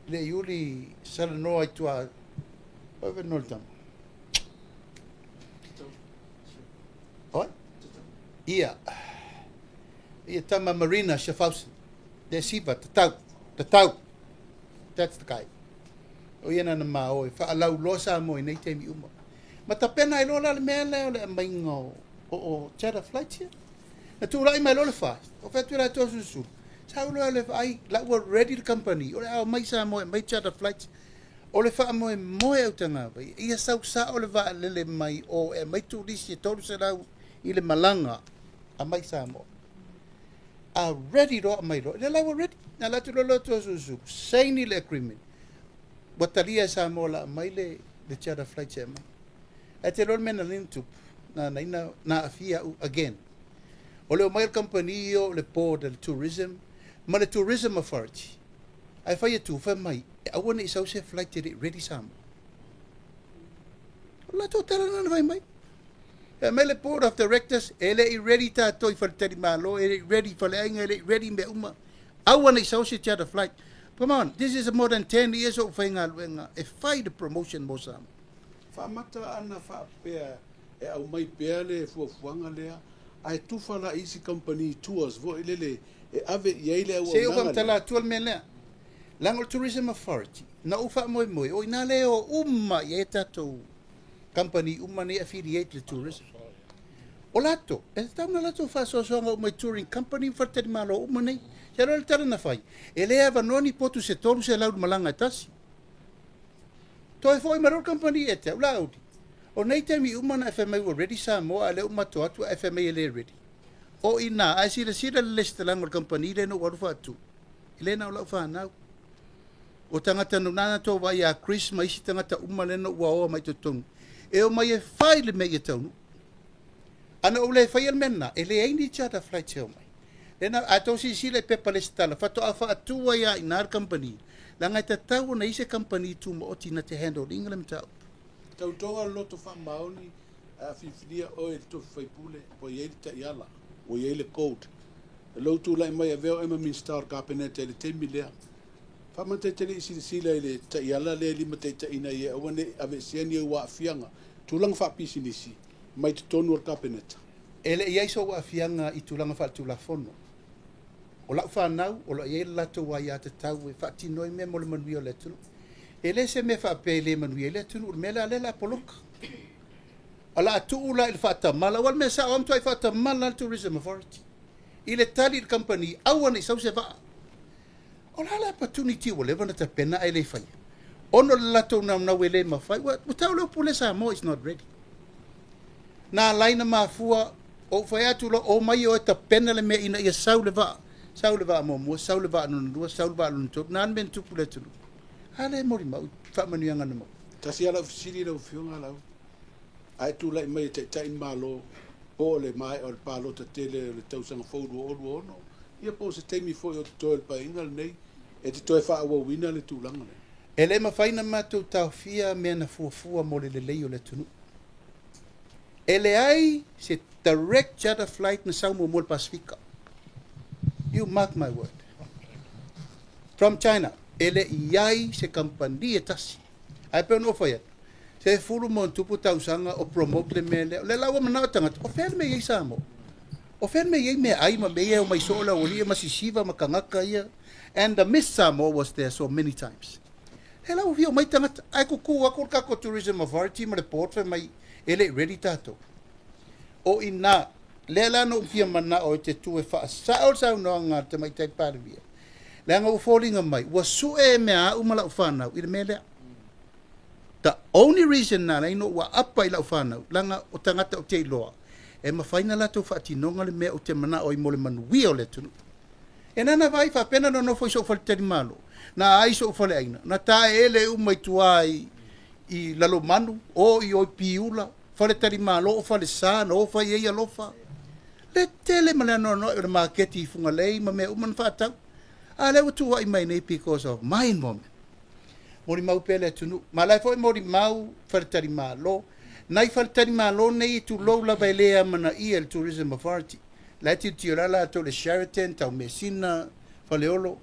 le Iuli salanoa i tua. Oi no le tama. Oi? Ia. Ia tama Marina Schaffhausen. Le siva, tatau. Tatau. That's the guy. O ia nana ma o e faalauloa Samoa i nei taimi uma. Ma tapena ai loa la le mea lea o le aumaiga o charter flights ia. Na tula'i mai loa le FAST, o fai atu i latou sulusulu, sa ou loa le vaai, la ua ready le company, o le a omai Samoa e aumai charter flights. O le faamoemoe autagavai, ia sausa'o le vaalele mai o e aumai turisi e 300 i le malaga aumai Samoa. A ready loa aumai loa, lea la ua ready. Na alu atu loa le Toeolesulusulu, saini le agreement, ua talia e Samoa o le a aumai le charter flights e aumai. Ae te iloa le mea na ala ai ona tupu, na ala ai na aafia au again. O le omai o le kamupani ia o le board a le tourism ma le Tourism Authority, ae fai atu, fai mai, e aua ne i sau se flight e le i ready Samoa. O le latou tala lena na fai mai. Fai mai le board of directors, e le i ready tatou i faletalimalo, e le i ready i faleaiga, e le i ready mea uma. Aua ne i sau se charter flight. Come on, this is more than 10 years o ou faigaluega e fai le promotion mo Samoa. Faamata ana faapea e aumai pea le fuafuaga lea, ae tufa la i isi kamupani tours foi lele e ave i ai le Se i ou auaunaga lea. faamatala atua le mea lea. Leaga o le Tourism Authority, na ou faamoemoe, o i ina lea e o uma i ai a tatou kamupani uma nei e affiliate le tourism. O latou, e tatau ona latou faasoasoaga uma i touring company ma faletalimalo uma nei. Se iloa le tala na fai, e le avanoa ni potu se 300 i le malaga e tasi. Toe foi mai loa le kamupani ia te au, Laauli, o nei taimi uma na e fai mai ua ready Samoa, a o lea ua matou o atu ae fai mai e le ready. O i ina, a e silasila i le lesitalaga o le kamupani lea na ou alu faatu, e le na o lau fanau. O tagata na na tou vaai ia Chris ma isi tagata uma lea na ou aoa mai totonu, e omai e fai le mea ia taunuu. A na ou le faia le mea lena, e leai ni charter flights e omai. Lea na, a outou silasila i pepa lesitala, faatoa faatu ai lava i ina le kamupani, leaga e tatau ona i ai se kamupani tumaoti na te handle ina le mataupu. Tautoga le loto faamaoni ae a filifilia oe i le tofi faipule, ua i ai le taiala, ua i ai le code. I lou tulai mai avea oe ma Minisita o le Kapeneta i le taimi lea, faamataitele i silasila i le taiala lea e limataitaiina ai e aua ne i aveesea ni ou aafiaga tulaga faapisinisi mai totonu o le Kapeneta. E le i i ai sou aafiaga i tulaga faaletulafono. O lau fanau, o lo o i ai le latou aiatatau e faatino ai mea mo le manuia o le atunuu. E le se mea faapea e le manuia ai le atunuu i le mea lea, a o lea o le a poloka. O le a tuu la i le faatamala, aua o le mea sao lava, ua matuai faatamala lava le Tourism Authority i le tali i le kamupani, aua ne i sau se vaa. O le a le opportunity ua leva ona tapena ae le faia? Ona o le latou naunau e le mafai, ua tau le upu lea Samoa is not ready. Na ala ai ona mafua ou fai atu loa, omai o e tapena le mea ina ia sau le vaa. Sau le vaa muamua, sau le vaa lona lua, sau le vaa lona tolu. Na a le mea na tupu i le atunuu? A lea e molimau i faamanuiaga na maua. Tasi lava lau fesili lau Afioga Lau, a e tulai mai e taitai le Malo po o le maea o le palota tele o le tausaga fou 2026, ia po o se taimi foi o totoe o le Paeaiga lenei e te toe faaauauina le tulaga lea. E le mafai ona matou taofia mea na fuafua mo le lelei o le atunuu. E leai se direct charter flight na sau muamua i le Pasefika. You mark my word. From China. E le i ai se kamupani e tasi. Ae pei ona ou fai atu, 10+ tausaga o promote le mea lea. O lea la ua manao tagata, o fea le mea e i ai Samoa? O fea le mea e i ai meaai ma mea ia e omai soo le aualii ma sisiva ma tagata ia? And the Miss Samoa was there so many times. He la ua fia omai tagata, ae kuku atu le tatou Tourism Authority ma le Board fai mai e le i ready tatou. O i ina, lea la na ou fia manao e te tu e faasao le saunoaga a le Tamaitai Palemia, leaga ua foliga mai, ua sue e mea au ma lau fanau i le mea lea. The only reason na ala ai ona ou aapa i lau fanau, leaga o tagata ou te iloa, e mafai ona latou faatinoga le mea ou te manao ai mo le manuia o le atunuu. E nana vaai faapea na nonofo i sou faletalimalo, na ai sou faleaiga, na taeele uma i tua i Lalomanu, o i o i Piula, faletalimalo o falesa na o fai ai alofa. Le tele ma le anoanoai o le maketi i Fugalei ma mea uma na faatau. A lea ua tuuai mai nei because of my involvement. Molimau pea le atunuu. Ma la e foi molimau faletalimalo. Nai faletalimalo nei e tulou lava e le amanaia e le Tourism Authority. La e tilotilo la latou i le Sheraton, Taumeasina, Faleolo.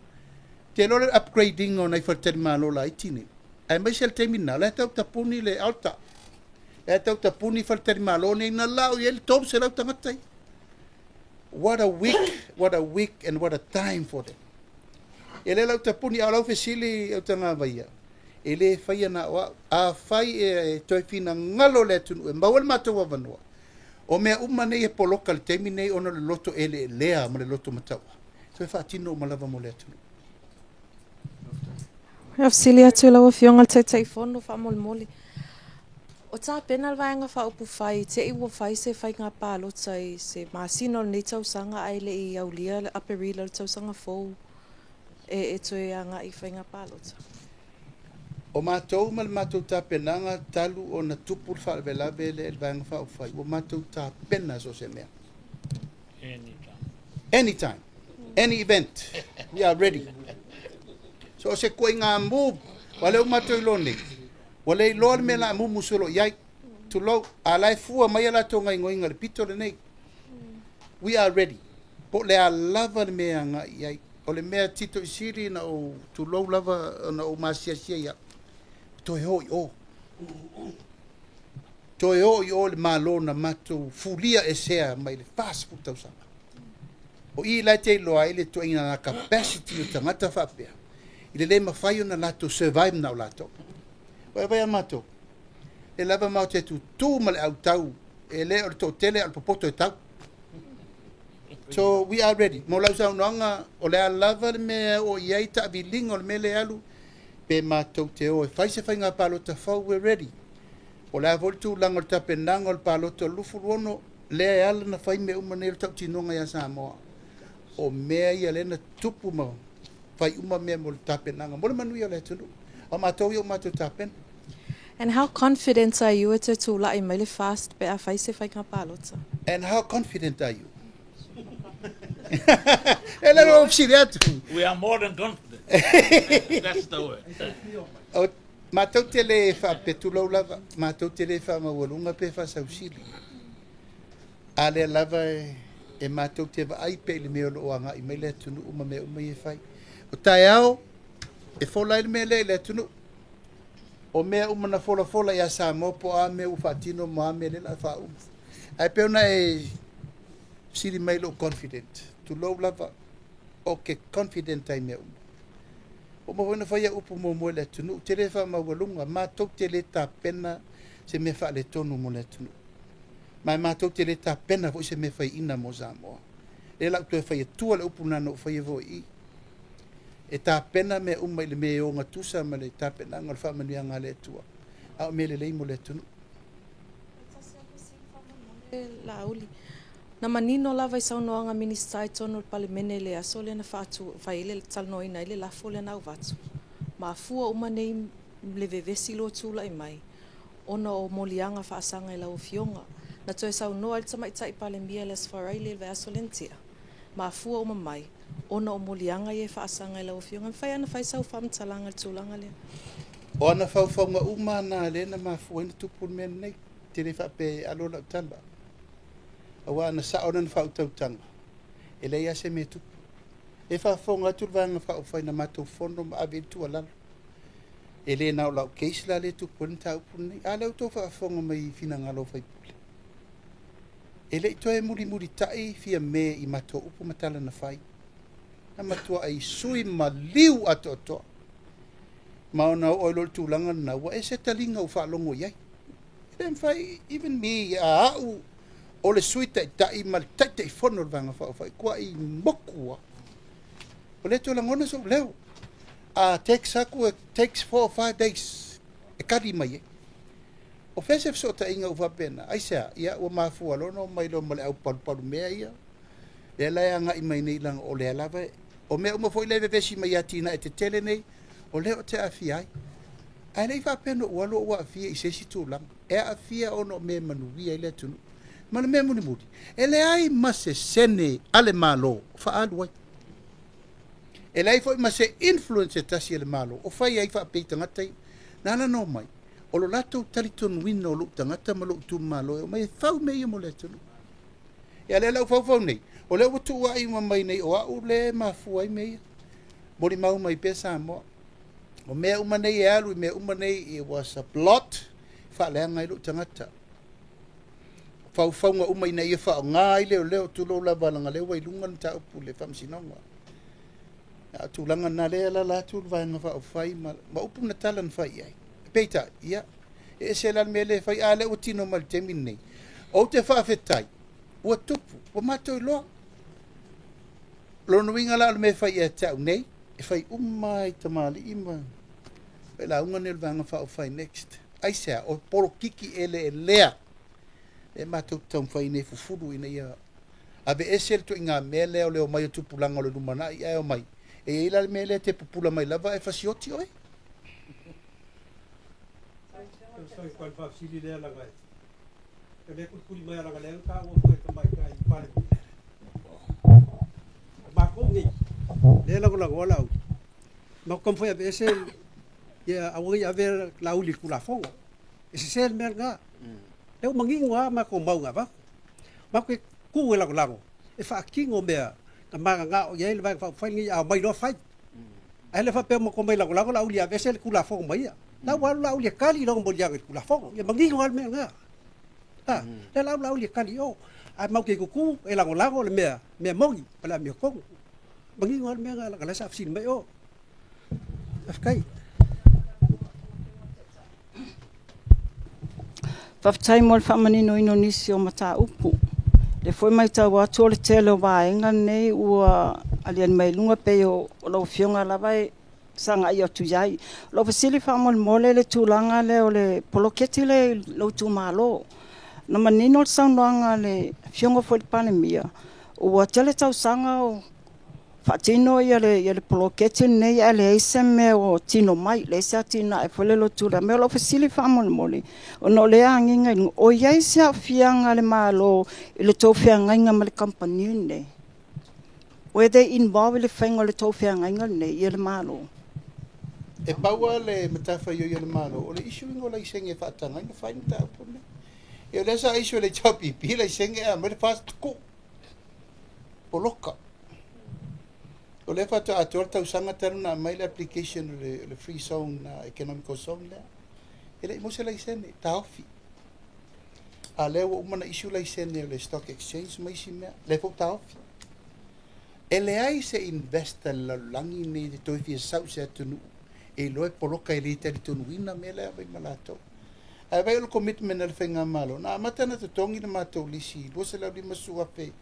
Te iloa le upgrade ina o nai faletalimalo laiti nei. Aemaise le taimi lena, o la e tau tapuni le altar. La e tau tapuni faletalimalo nei na lao i ai le 300 tagata ia. What a week, what a week and what a time for them. E le lau tapuni, a o lau fesili au tagavaia, e le faia na o au. Afai e toe finagalo le atunuu e maua le matou avanoa, O mea uma nei e poloka le taimi nei ona o le loto eleelea ma le loto mataua. Toe faatino uma lava mo le atunuu. E fesili atu i lau Afioga i le Taitaifono faamolemole. O tapena le Vaega Faaupufai i te i ua fai se faiga palota i se masina o lenei tausaga ae le i aulia le Aperila o le tausaga fou e toe agai i faiga palota. O matou ma le matou tapenaga talu ona tupu le faalavelave lea i le Vaega Faaupufai, ua matou tapena so o se mea. Anytime. Anytime. Any event. We are ready. So o se ituaiga move, ua lea ua matou iloa nei, ua le iloa le mea o le a mumu solo i ai. Tulou, a la e fua mai a latou gaoioiga i le pito lenei. We are ready. Po o le a lava le mea e agai i ai. O le mea tito i sili na ou tulou lava na ou masiasi ai au, toe o i o. Toe o i o le Malo na matou fulia esea mai le 40 tausaga. O i la e te iloa ai le ituaiga capacity o tagata faapea, i le le mafai ona latou survive na o latou. Ua e vaai a matou, e lava matou te tutū ma le autau, e le o le toatele a o le popoto e tau. So we are ready. Mo lau saunoaga, o le a lava le mea e oo i ai taaviliga o le mea lea e alu, pe matou te o e fai se faiga palota fou, we're ready. O le a foi le tulaga o le tapenaga o le palota o le 26, lea e ala ona fai mea uma nei o le tautinoga ia Samoa. O mea ia lea na tupu ma fai uma mea mo le tapenaga mo le manuia o le atunuu. A o matou ia ua matou tapena. And how confident are you e toe tulai mai le FAST pe a fai se faiga palota? And how confident are you? E le o fesili atu. We are more than confident. That's the word. O matou te le faapetulou lava, matou te le faamaualuga pe faasausili. A lea lava e matou te vaai pea i le mea o lo o agai mai le atunuu ma mea uma ia e fai. O taeao e fola ai le mea lea i le atunuu. O mea uma na folafola ia Samoa po o a mea ua faatino ma a mea lea o le a faauma. Ae pei ona e fesili mai i lou confident, tulou lava, o ke confident ai mea uma. Ua uma foi ona fai au upu muamua i le atunuu, ou te le faamaualuga, matou te le tapena se mea faaletonu mo le atunuu. Ma e matou te le tapena foi se mea faiina mo Samoa. Lea la ou toe fai atua le upu na na ou faia foi i i. E tapena mea uma i le mea e ogatusa ma le tapenaga o le faamanuiaga a le Atua, a o mea lelei mo le atunuu. E tasi lava fesili faamolemole Laauli. Na manino lava i saunoaga a Minisita i totonu o le Palemene i le aso lea na faatu fai ai le talanoaina ai le lafo lea na avatu. Mafua uma nei le vevesi loa tulai mai ona o moliaga faasaga i lau Afioga. Na toe saunoa ai le Tamaitai Palemia i le Aso Faraile i le vaiaso lea na tea, mafua uma mai ona o moliaga ia e faasaga i lau Afioga. E mafai lava ona fai sau faamatalaga i le tulaga lea. O ana faufauga uma na lea na mafua ai ona tupu le mea lenei. Te le faapea e alo lau tala. Aua ana sao lana faautautaga, e leai lava se mea e tupu. E faafofoga atu le Vaega Faaupufai na matou fono ma ave i ai le tuualalo. E le na o lau case la lea e tupu ai le mataupu lenei. A lea ua outou faafofoga mai i finagalo o sui usufono. E le i toe mulimulitai Fiame i matou upu ma tala na fai. Na matuai sui maliu atoatoa. Ma ona oo ai loa i le tulaga lena, ua ese taliga ua faalogo i ai. E le mafai, even me, a au o le Sui Taitai ma le Taitaifono o le Vaega Faaupufai, tuai moku lava. O lea toe lagona sou leo. A text atu, it takes 4 or 5 days e kali mai ai. O fea se fesootaiga ua faapena? Aisea? Ia, ua mafua loa ona omai loa ma le aupalupalu mea ia. Lea la e agai mai nei leaga o lea lava e, o mea uma foi lea e vevesi mai i atinae tetele nei, o lea ou te aafia ai. Ae le i faapea na ou alu ou aafia i se isi tulaga. E aafia ona o mea e manuia ai le atunuu. Ma le mea mulimuli, e leai ma se sene a le Malo o faaalu ai. E leai foi ma se influence e tasi a le Malo o fai ai faapea i tagata ia. Na ala ona omai, o lo latou talitonuina o lou tagata ma lou itumalo e omai e fau mea ia mo le atunuu. Ia lea la ua faufau nei, o lea ua tuuai uma mai nei o au lea e mafua ai mea ia. Molimau mai pea Samoa. O mea uma nei e alu i mea uma nei, it was a plot, faaleaga ai lou tagata. Faufauga uma ina ia faaaoga ai leoleo, tulou lava leaga lea ua i luga le mataupu i le Faamasinoga. A o tulaga na lea e alaala atu le Vaega Faaupufai ma upu na tala na fai i ai. Peitai, ia, e ese la le mea lea e fai, a lea ua tino mai i le taimi lenei. Ou te faafetai ua tupu ua matou iloa. Lona uiga la o le mea e fai ia te au nei, e fai uma i tamalii ma failauga nei o le Vaega Faaupufai next. Aisea? O polokiki eleelea e matou te taumafai nei e fufulu ina ia aveese le ituaiga mea lea o le omai o tupulaga o le lumanai ae omai. E i ai la le mea lea e te pupula mai lava ae fasioti oe. Faafetai mo le faamaninoina o nisi o mataupu. Le foi matau atu o le tele o vaega nei ua aliali mai luga pei o lau Afioga lava e sagai atu i ai. O lau fesili faamolemole le tulaga lea o le poloketi lea i lou itumalo. Na manino le saunoaga a le Afioga foi i le Palemia, ua tele tausaga o faatino le poloketi lenei ae leai se mea o tino mai, leai se atinae foi lele o tulai mai. O lau fesili faamolemole, ona o lea e agiga i luga, o i ai se aafiaga a le Malo i le tou feagaiga ma le kamupani lenei? Were they involved i le faiga o le tou feagaiga lenei ia le Malo? E pau lava le matafaioi a le Malo o le issue ina o laisene e faataga ai ona fai mataupu nei. E o lea sa issue e le HRPP laisene ae aumai le FAST tuu poloka. O lea faatoa atoa le tausaga talu ona aumai le application o le free zone, economical zone lea. E le i maua se laisene, taofi. A lea ua uma ona issue laisene o le stock exchange ma isi mea, lea foi ua taofi. E leai se investor i le lalolagi nei e toe fia sau i se atunuu e iloa e poloka e le talitonuina mea la e aumai ma latou. Ae vaai o le commitment a le faigamalo, na amata ona totogi le matou lisi 250,000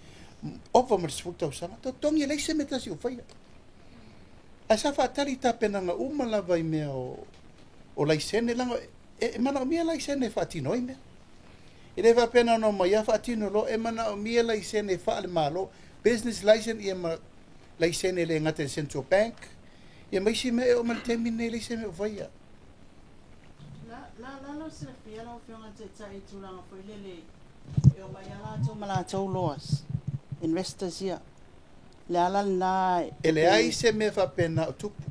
ova ma le 10 tausaga, totogi e leai se mea tasi o faia. Ae sa faatali i tapenaga uma lava i mea o laisene, leaga e manaomia laisene e faatino ai mea. E le faapea na ona omai lava faatino loa, e manaomia laisene faale-Malo, business license ia ma laisene le gata i le Central Bank, ia ma isi mea e oo mai le taimi lenei e leai se mea o faia. La la lau silafia lau Afioga i le Taitai i tulaga foi lele e omai lava latou ma latou laws, investors ia. Le ala lena E leai se mea faapena o tupu.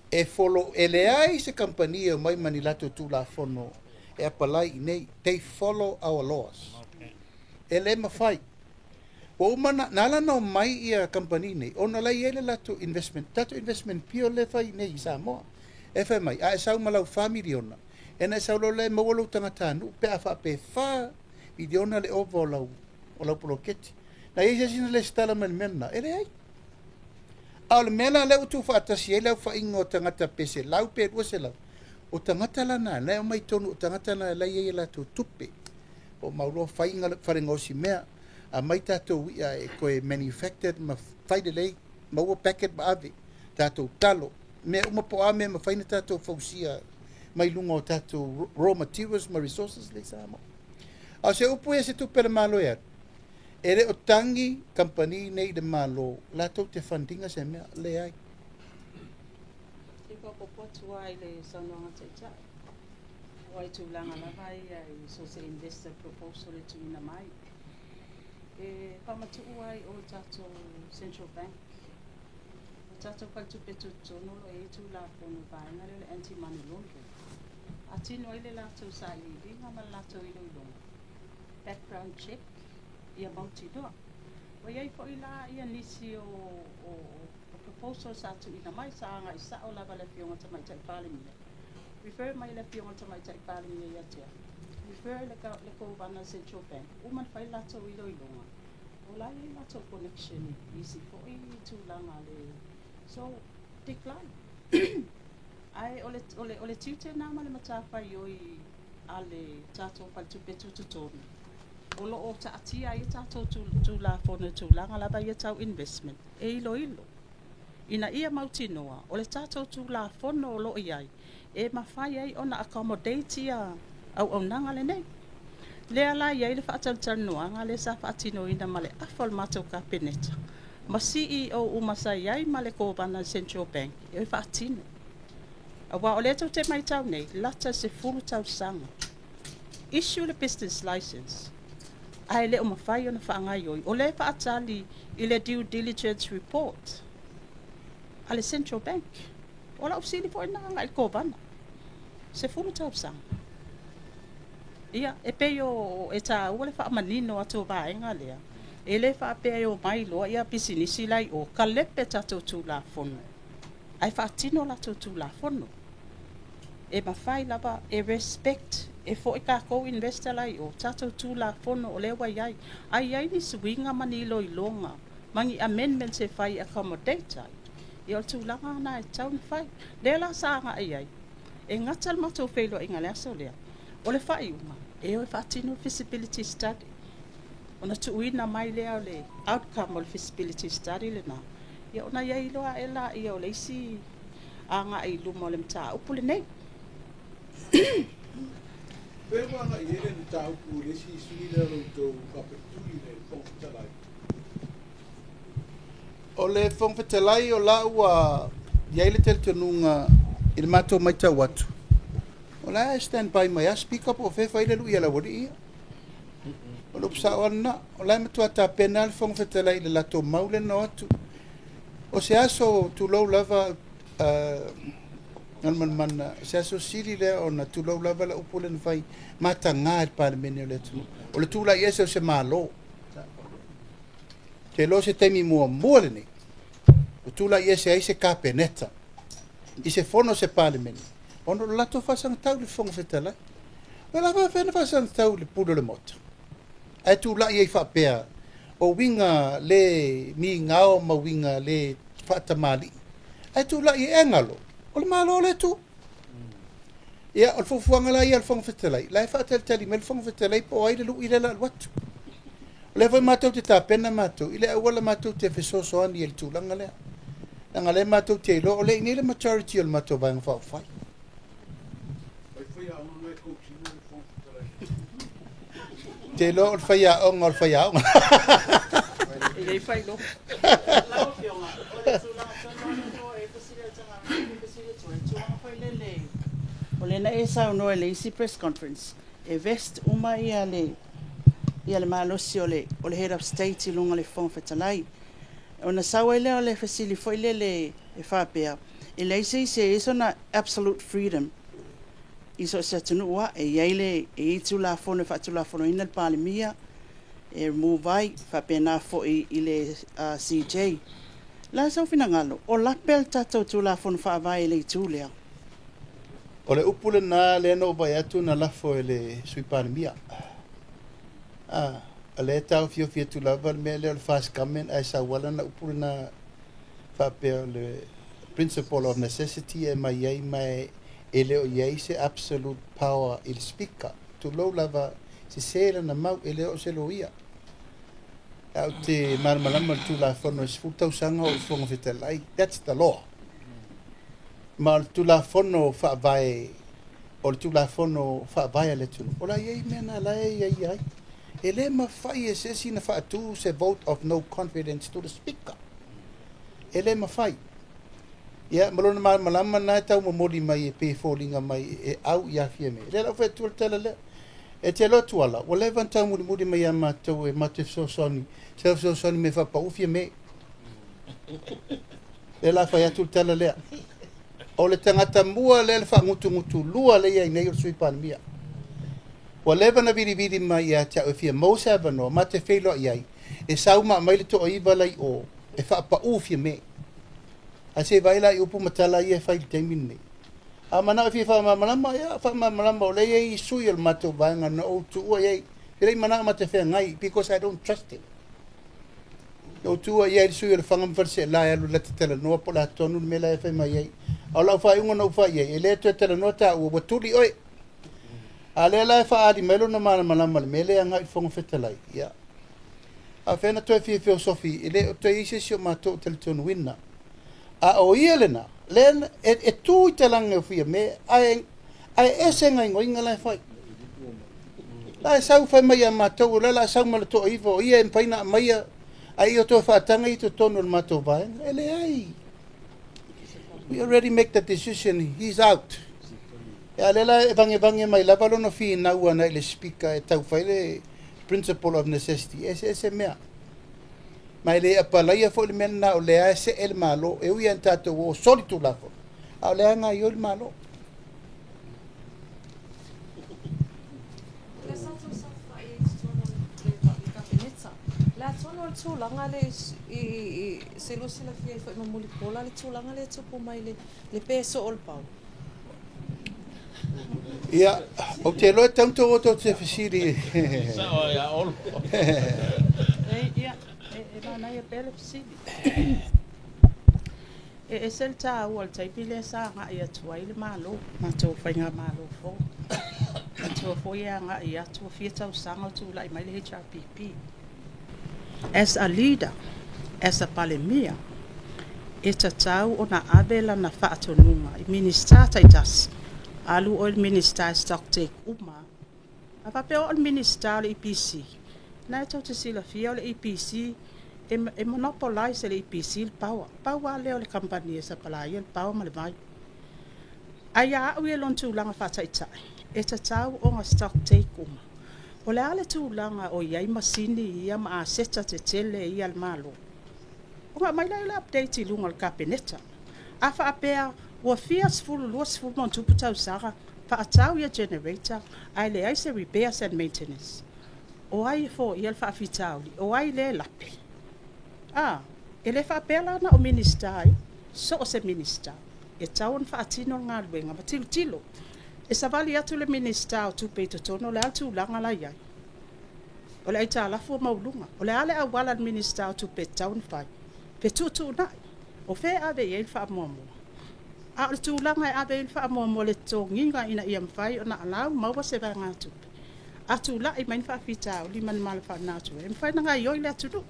E follow, e leai se kamupani e omai ma ni latou Tulafono e apalai i inei. They follow our laws. E le mafai. Ua uma na, na ala ona omai ia kamupani nei, ona o la e i ai le latou investment, tatou investment pure lea e fai i inei i Samoa. E fai mai, a e sau ma lau $4 miliona, e na e sau loa lea e maua lou tagatanuu pe a faapea e $4 miliona le ova o lau poloketi. Na i ai se isi na resitala mai i le mea lena? E leai. A o le mea la lea ua tuufaatasi ai le aofaiga o tagata pe 100 pe 200, o tagata la na la e omai i totonu, o tagata na la e i ai a latou tupe. Po o mauloa faiga fale gaosi mea, aumai tatou i'a e toe manufactured ma fai lelei, maua packet ma ave, tatou talo, mea uma po o a mea e mafai ona tatou fausia mai luga o tatou raw materials ma resources lea i Samoa. A o se upu ia se tupe a le Malo e alu, e le o tagi kamupani nei i le Malo latou te fund ina se mea, leai. Se i faaopoopo atu lava i le saunoaga Taitai, aua i tulaga lava ia i so o se investor proposal e tuuina mai, e faamatuu ai o le tatou Central Bank, o tatou faletupe tutotonu o lo o i ai Tulafono i vaega lea o le anti-money laundering. Atino ai le latou sailiiliga ma le latou iloiloga, background check, ia mautinoa. Ua i ai foi la ia nisi o proposal sa tuuina mai, sa agai sao lava le Afioga i le Tamaitai Palemia, refer mai le Afioga i le Tamaitai Palemia ia te au, refer le Kovana Central Bank, uma ona fai le latou iloiloga, o la e i ai latou connection i isi foi tulaga le, so decline. Ae o le tiute lena ma le matafaioi a le tatou faletupe tutotonu. O loo taatia ai tatou Tulafono i tulaga lava ia tau investment e iloilo ina ia mautinoa o le tatou Tulafono o loo i ai e mafai ai ona accommodate ia auaunaga lenei. Lea la e i ai le faatalatalanoaga lea sa faatinoina ma le afa o le matou Kapeneta ma CEO uma sa i ai ma le Kovana Central Bank e faatino. Aua o lea tou te matau nei, lata 10 tausaga issue le business license ae le o mafai ona faagaioi, o lea e faatali i le due diligence report a le Central Bank. O lau fesili foi lena agai i le Kovana, 10 tausaga. Ia, e pei o e taua le faamanino atu o vaega lea, e le faapea e omai loa ia pisinisi la i o, kalepe tatou Tulafono, ae faatino latou Tulafono. E mafai lava e respect e foi tatou investor la i o, tatou Tulafono o lea ua i ai. Ae i ai ni suiga ma ni iloiloga ma ni amendments e fai e accommodate ai. Ia o le tulaga lena e tatau ona fai. Lea la sa agai ai, e gata le matou feiloaiga i le aso lea, o le faaiuga, e o e faatino feasibility study. Ona tuuina mai lea o le outcome o le feasibility study lena, ia ona i ai loa ae laia o le isi agai i luma o le mataupu lenei. Pe ua agai i ai le mataupu i le isi sui lea o lo outou faapefetuli le Fofoga Fetalai? O le Fofoga Fetalai, o la ua i ai le talitonuga i le matou matau atu, o la e stand by mai a Speaker po o fea e fai le lui a le aualii ia. O le upu sao lava lena, o la e matua tapena lava le Fofoga Fetalai i le latou mau lea na o atu. O se aso tulou lava Galumalemana, o se aso sili lea ona tulou lava le upu lea na fai mataga i le Palemene o le atunuu. O le tulai ese o se Malo. Te iloa o se taimi muamua lenei ua tulai ese ai se Kapeneta i se fono a se Palemene ona o le latou faasagatau i le Fofoga Fetalai. O le a faapefea ona faasagatau i le pule o le Maota? Ae tulai ai faapea o uiga le migao ma uiga le faatamalii. Ae tulai e galo, o le Malo le tu. Ia, o le fuafuaga la ia a le Fofoga Fetalai, la e faatalitali mai le Fofoga Fetalai po o ai le lui lea o le a alu atu. O lea foi matou te tapena matou i le auala matou te fesoasoani ai i le tulaga lea. Leaga o lea matou te iloa o lea e i inei le majority o le matou Vaega Faaupufai. Te iloa o le faiaoga o le faiaoga. E le fai loa. Lau Afioga, o le tulaga tonu lava lea ua e fesili atu ai, fesili atu ai, tulaga foi lele, o lea na e saunoa i le isi press conference, e vest uma ia le ia le malosi o le o le Head of State i luga o le Fofoga Fetalai. Ona sau ai lea o le fesili foi lele e faapea, e leai se isi e i ai sona absolute freedom i so o se atunuu lava, e i ai le e i ai Tulafono e faatulafonoina le Palemia, e remove ai, faapena foi i le CJ. O le a sou finagalo, o lape le tatou Tulafono Faavae i le itu lea? O le upu lena lea na ou vaai atu na lafo e le Sui Palemia. A, o lea e taofiofi atu lava le mea lea o le fast government ae sau lava lana upu lena faapea o le principle of necessity e aumai ai ma e le o i ai se absolute power i le Speaker. Tulou lava, sese lana mau, e le o se loia. Ae ou te malamalama i le Tulafono e 10 tausaga o ou Fofoga Fetalai. That's the law. Ma o le Tulafono Faavae, o le Tulafono Faavae a le atunuu, o la e i ai mea na la e aiaia ai. E le mafai e se isi ona faatu se vote of no confidence to the Speaker. E le mafai. Ia, ma lona malamalama lena e tau momoli mai e pei e foliga mai e au ia Fiame. O lea la ua fai atu le tala lea. E te iloa Tuala, ua leva ona taumulimuli mai ia matou e matou te fesoasoani, se fesoasoani mai e faapau Fiame. Lea la fai atu le tala lea. O le tagata mua lea le faagutugutulua lea e i ai nei o le Sui Palemia. Ua leva ona vilivili mai ia te au e fia maua se avanoa ma te feiloai ai, e sau ma aumai le toaiva la i o e faapau Fiame. Ae se i vaai la i upu ma tala ia e fai i le taimi lenei. A manao e fia faamalamalama, ia faamalamalama o lea e i ai sui o le matou vaega na ou tuua i ai. E le i manao ma te feagai because I don't trust him. Na ou tuua i ai le sui o Lefaga ma Faleaseela e alu e lata talanoa po o le a tonu le mea la e fai mai ai. A o lau faaiuga na ou fai i ai, e le toe talanoa taua, ua tuli oe. A lea la e faaali mai lona malamalama i le mea lea agai i le Fofoga Fetalai, ia, a fea na toe fia feosofi, e le o toe i ai se isi o matou o talitonuina. A o ia lena, lea e tu i talaane o Fiame, ae ese gaoioiga la e fai. La e sau fai mai ia matou, o lea o le a sau ma le toaiva, o ia e mafai ona aumaia, a ia toe faataga i totonu o le matou vaega. E leai. We already make the decision, he's out. A lea la e vagevage mai lava lona finau ana i le Speaker e tau fai le principle of necessity, e eseese mea. Ma e le apalaia foi le mea lena o lea e see le Malo, e ui lava ina tatou o soli Tulafono, a o lea e gaoioi le Malo. O lea sa tou saofai ai i totonu o le Kapeneta. O le a tonu o le tulaga lea i se lua silafia ai foi ma Mulipola le tulaga lea e tupu mai le peso o le pau? Ia, ou te iloa e tatau ona tou o tou te fesili. Sao ia Olo. Ia, e manaia pea le fesili. E ese le tāua o le taimi lea sa agai atu ai le Malo, matou faigamalo fou. Matua foi e agai atu ua fia tausaga o tulai mai le HRPP. As a leader, as a Palemia, e tatau ona ave lana faatonuga i Minisita taitasi, alu oe le Minisita e stock take uma. A faapea o le Minisita o le EPC, na e tou te silafia o le EPC, e monopolize e le EPC le power. Pau lava lea o le kamupani e sapalaia le power ma le vai. Ae ia au ia lona tulaga faataitai, e tatau ona stock take uma. O le a le tulaga o i ai masini ia ma aseta tetele ia a le Malo? Ona aumai lea o le update i luga o le Kapeneta. A faapea ua fia 10, 20 ma ona tupu tausaga faatau ia generator ae leai se repairs and maintenance. O ai e foia le faafitauli? O ai lea e lape? A, e le faapea la na o Minisita ai, so o se Minisita. E tatau ona faatino le galuega ma tilotilo. E savali atu le Minisita o Tupe i totonu, o le a le tulaga la i ai? O le aitalafu ua maualuga. O le a le auala a le Minisita o Tupe e tatau ona fai? Fetuutuunai. O fea e ave i ai le faamuamua? A o le tulaga e ave i ai le faamuamua i le totogiina ina ia mafai ona allow maua se vaegatupe. A tulai mai ni faafitauli ma ni mala faalenatura, e mafai ona gaoioi le atunuu.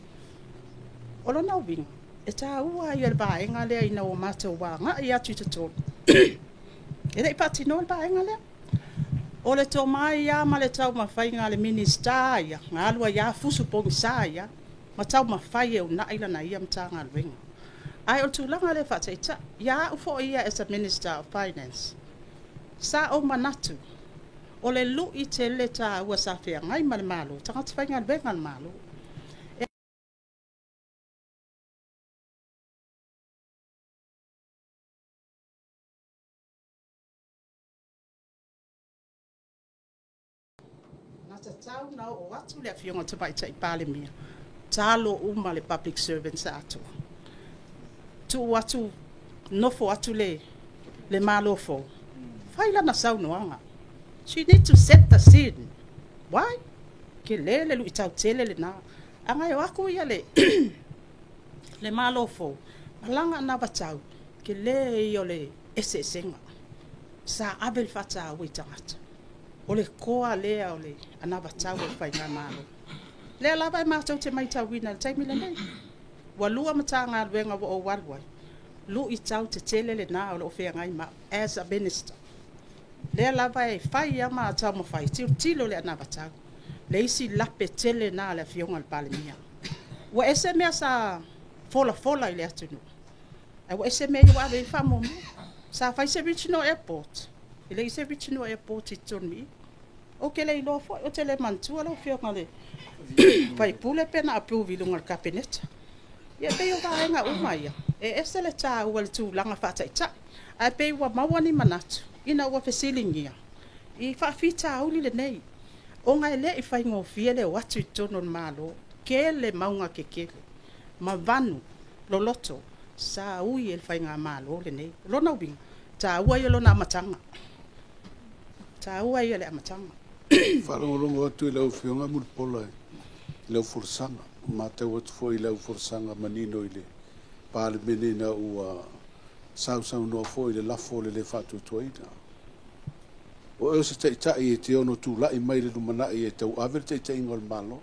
O lona uiga, e taua ai le vaega lea ina ua matou agai atu i totonu. E le i faatinoa le vaega lea. O le tomai lava ma le taumafaiga a le Minisita ia, na alu ai lava fusu pogisa ia, ma taumafai e uunai lana ia Matagaluega. Ae o le tulaga lea faataitai, ia au foi ia as a Minister of Finance, sa ou manatu, o le lui tele taua sa feagai ma le Malo, tagata faigaluega a le Malo. Na tatau na oo atu le Afioga i le Tamaitai Palemia, talo uma le public servants atoa. Tuu atu, nofo atu le Malo fou, fai lana saunoaga. She need to set the scene. Why? Tele le luitau tele lena. A o atu ia le Malo fou, malaga anavatau, tele ia o le eseesega. Sa ave le faataua i tagata. O le toa lea o le anavatau o le faigamalo. Lea lava e matou te matauina i le taimi lenei. Ua 2 Matagaluega ua ou alu ai, luitau tetele lena o loo feagai ma au as a minister. Lea lava e fai lava ma taumafai, tilotilo le anavatau. Le isi lape tele na a le Afioga i le Palemia. Ua ese mea sa folafola i le atunuu, ae ua ese mea ia ua ave i ai le faamuamua. Sa fai se regional airport, e leai se regional airport i totonu i i. Ou te le iloa foi, ou te le manatua lau Afioga i le sui usufono pe na approve i luga o le Kapeneta. Ia pei o vaega uma ia, e ese le taua i le tulaga faataitai. Ae pei ua maua ni manatu ina ua fesiligia i faafitauli lenei. Ona e le i faigofie le o atu i totonu o le Malo, tele mauga tetele, ma vanu loloto sa ui e le faigamalo lenei. O lona uiga, taua ia lona amataga. Taua ia le amataga. Faalogologo atu i lau Afioga Mulipola i lau folasaga. Matau atu foi i lau folasaga manino i le Palemene ina ua sausaunoa foi i le lafo o le le faatuatuaina. O oe o se ta'ita'i e te ono tula'i mai le lumana'i e tauave le taita'iga o le Malo.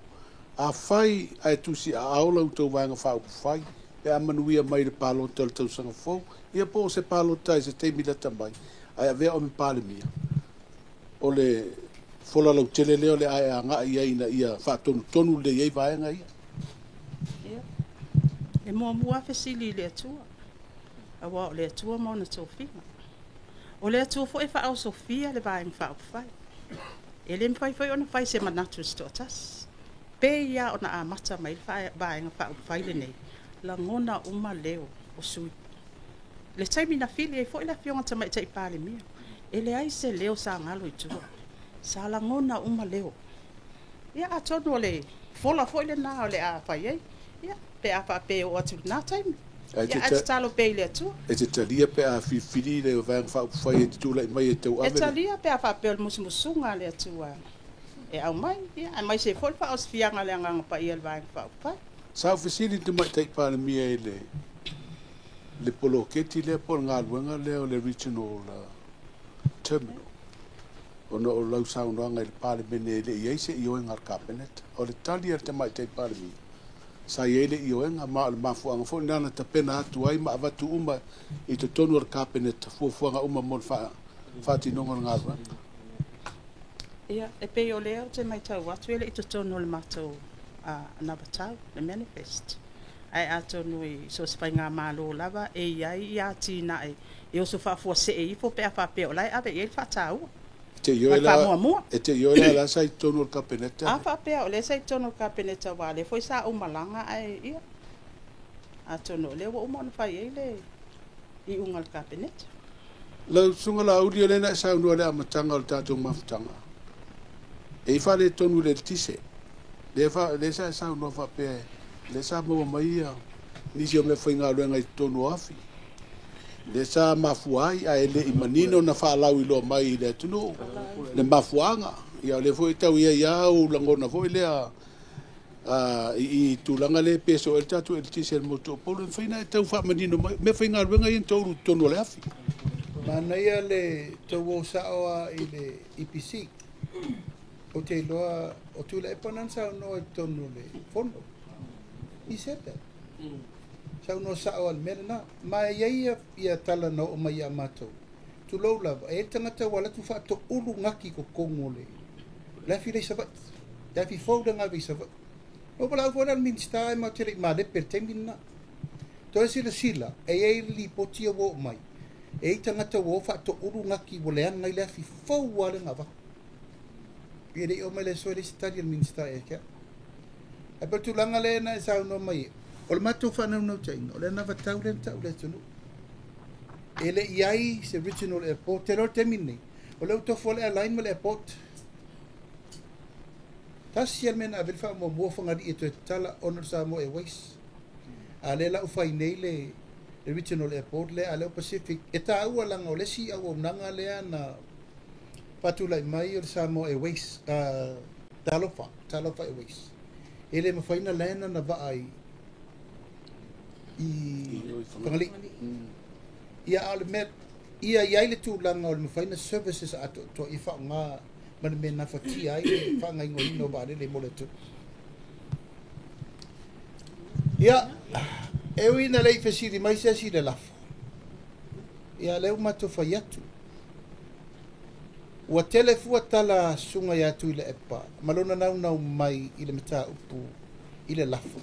Afai ae tusiaao la outou Vaega Faaupufai pe a manuia mai le palota o le tausaga fou, ia po o se palota i se taimi lata mai, ae avea oe ma Palemia, o le fola lautele lea o le a e aga'i ai ina ia faatonutonu lelei ai vaega ia. Ia, e muamua lava fesili i le Atua, auā o le Atua ma ona tofiga. O le Atua foi e faaosofia le Vaega Faaupufai. E le mafai foi ona fai se manatu e se toatasi. Pei lava ona amata mai le Vaega Faaupufai lenei, lagona uma leo o sui. I le taimi na fili ai foi le Afioga i le Tamaitai Palemia, e leai se leo sa galo i tua, sa lagona uma leo. Ia atonu o le fola foi lena o le a fai ai, ia, pe a faapea e oo atu i lena taimi. Ia, ae tatalo pea i le Atua. E te talia pe a filifili le Vaega Faaupufai e te tulai mai e tauave le. E talia pe a faapea o le musumusuga a le Atua e aumai, ia, aemaise ai foi le faaosifiaga a le Agaga Paia i le Vaega Faaupufai. Sa ou fesili i le Tamaitai Palemia i le le poloketi lea po o le galuega lea o le Regional Terminal, ona o lau saunoaga i le Palemene e le i i ai se ioega a le Kapeneta. O le tali a le Tamaitai Palemia, sa i ai le ioega, ma o le mafuaaga foi lena na tapena atu ai ma avatu uma i totonu o le Kapeneta fuafuaga uma mo le faatinoga o le galuega. Ia, e pei o lea ou te matau atu e le i totonu o le matou anavatau, le manifest. Ae atonu i so o se faigamalo lava e i ai atinae e oso faafuasee ifo pe a faapea o la e ave i ai le faataua ma le faamuamua. E te ioe la o la sa i totonu o le Kapeneta? A faapea o lea sa i totonu o le Kapeneta aua o lea foi sa ou malaga ae ia, atonu o lea ua uma ona fai ai le iuga a le Kapeneta. Lau Susuga Laauli, o lea na e saunoa i le amataga o le tatou mafutaga, e i faaletonu i le eletise. Lea, fa, lea sa e saunoa faapea, lea sa maua mai ia nisi o mea faigaluega i totonu o afi. Lea sa mafua ai, ae le i manino na faalauiloa mai i le atunuu le mafuaaga. Ia o lea foi e tau i ai lava ou lagona foi lea i tulaga lea pe soo ai le tatou eletise i le motu o Upolu. E mafai ona e tau faamanino mai mea faigaluega ia na toulu i totonu o le afi. Manaia le tou o sao lava i le EPC. Ou te iloa o Tuilaepa na saunoa i totonu o le fono. He said that. Saunoa sao lava i le mea lena. Ma e i ai ia tala na oo mai ia matou. Tulou lava, e i ai le tagata ua alu atu faatoulu gaki i totonu o le afi lea i Savaii. Le afi fou lea na ave i Savaii. Na ou valaau foi la i le Minisita e matou te le i malepe i le taimi lena. Toe silasila, e i ai le lipoti ia ua oo mai, e i ai tagata ua o faatoulu gaki ua leaga ai le afi fou lava lea na avatu. E le i oo mai le aso e leai se tali a le Minisita ia te au. Ae pei o le tulaga lea na e saunoa mai ai, o le matou faanaunautaiga, o le anavatau lea na tau i le atunuu. E le i ai se regional airport, te iloa i le taimi lenei, o lea ua tofu lava le airline ma le airport. Tasi lava le mea na ave ai le faamuamua o Fagalii e toe tatala ona o le Samoa Airways. A o lea la ua fai nei le regional airport lea, a o lea ua Pacific. E taua leaga o le isi auaunaga lea na faatulai mai o le Samoa Airways, Talofa, Talofa Airways. E le mafai ona land lana vaa i Fagalii. Ia, a o le mea, ia i ai le tulaga o le mafai ona services atoatoa ia faaaoga ma le mea e gafatia ai le faagaoioiga o vaalele mo le atunuu. Ia, e ui ina le i fesili mai se isi i le lafo, ia lea ua matou fai atu. Ua tele fua tala a Susuga ia Tuilaepa ma lona naunau mai i le mataupu i le lafo.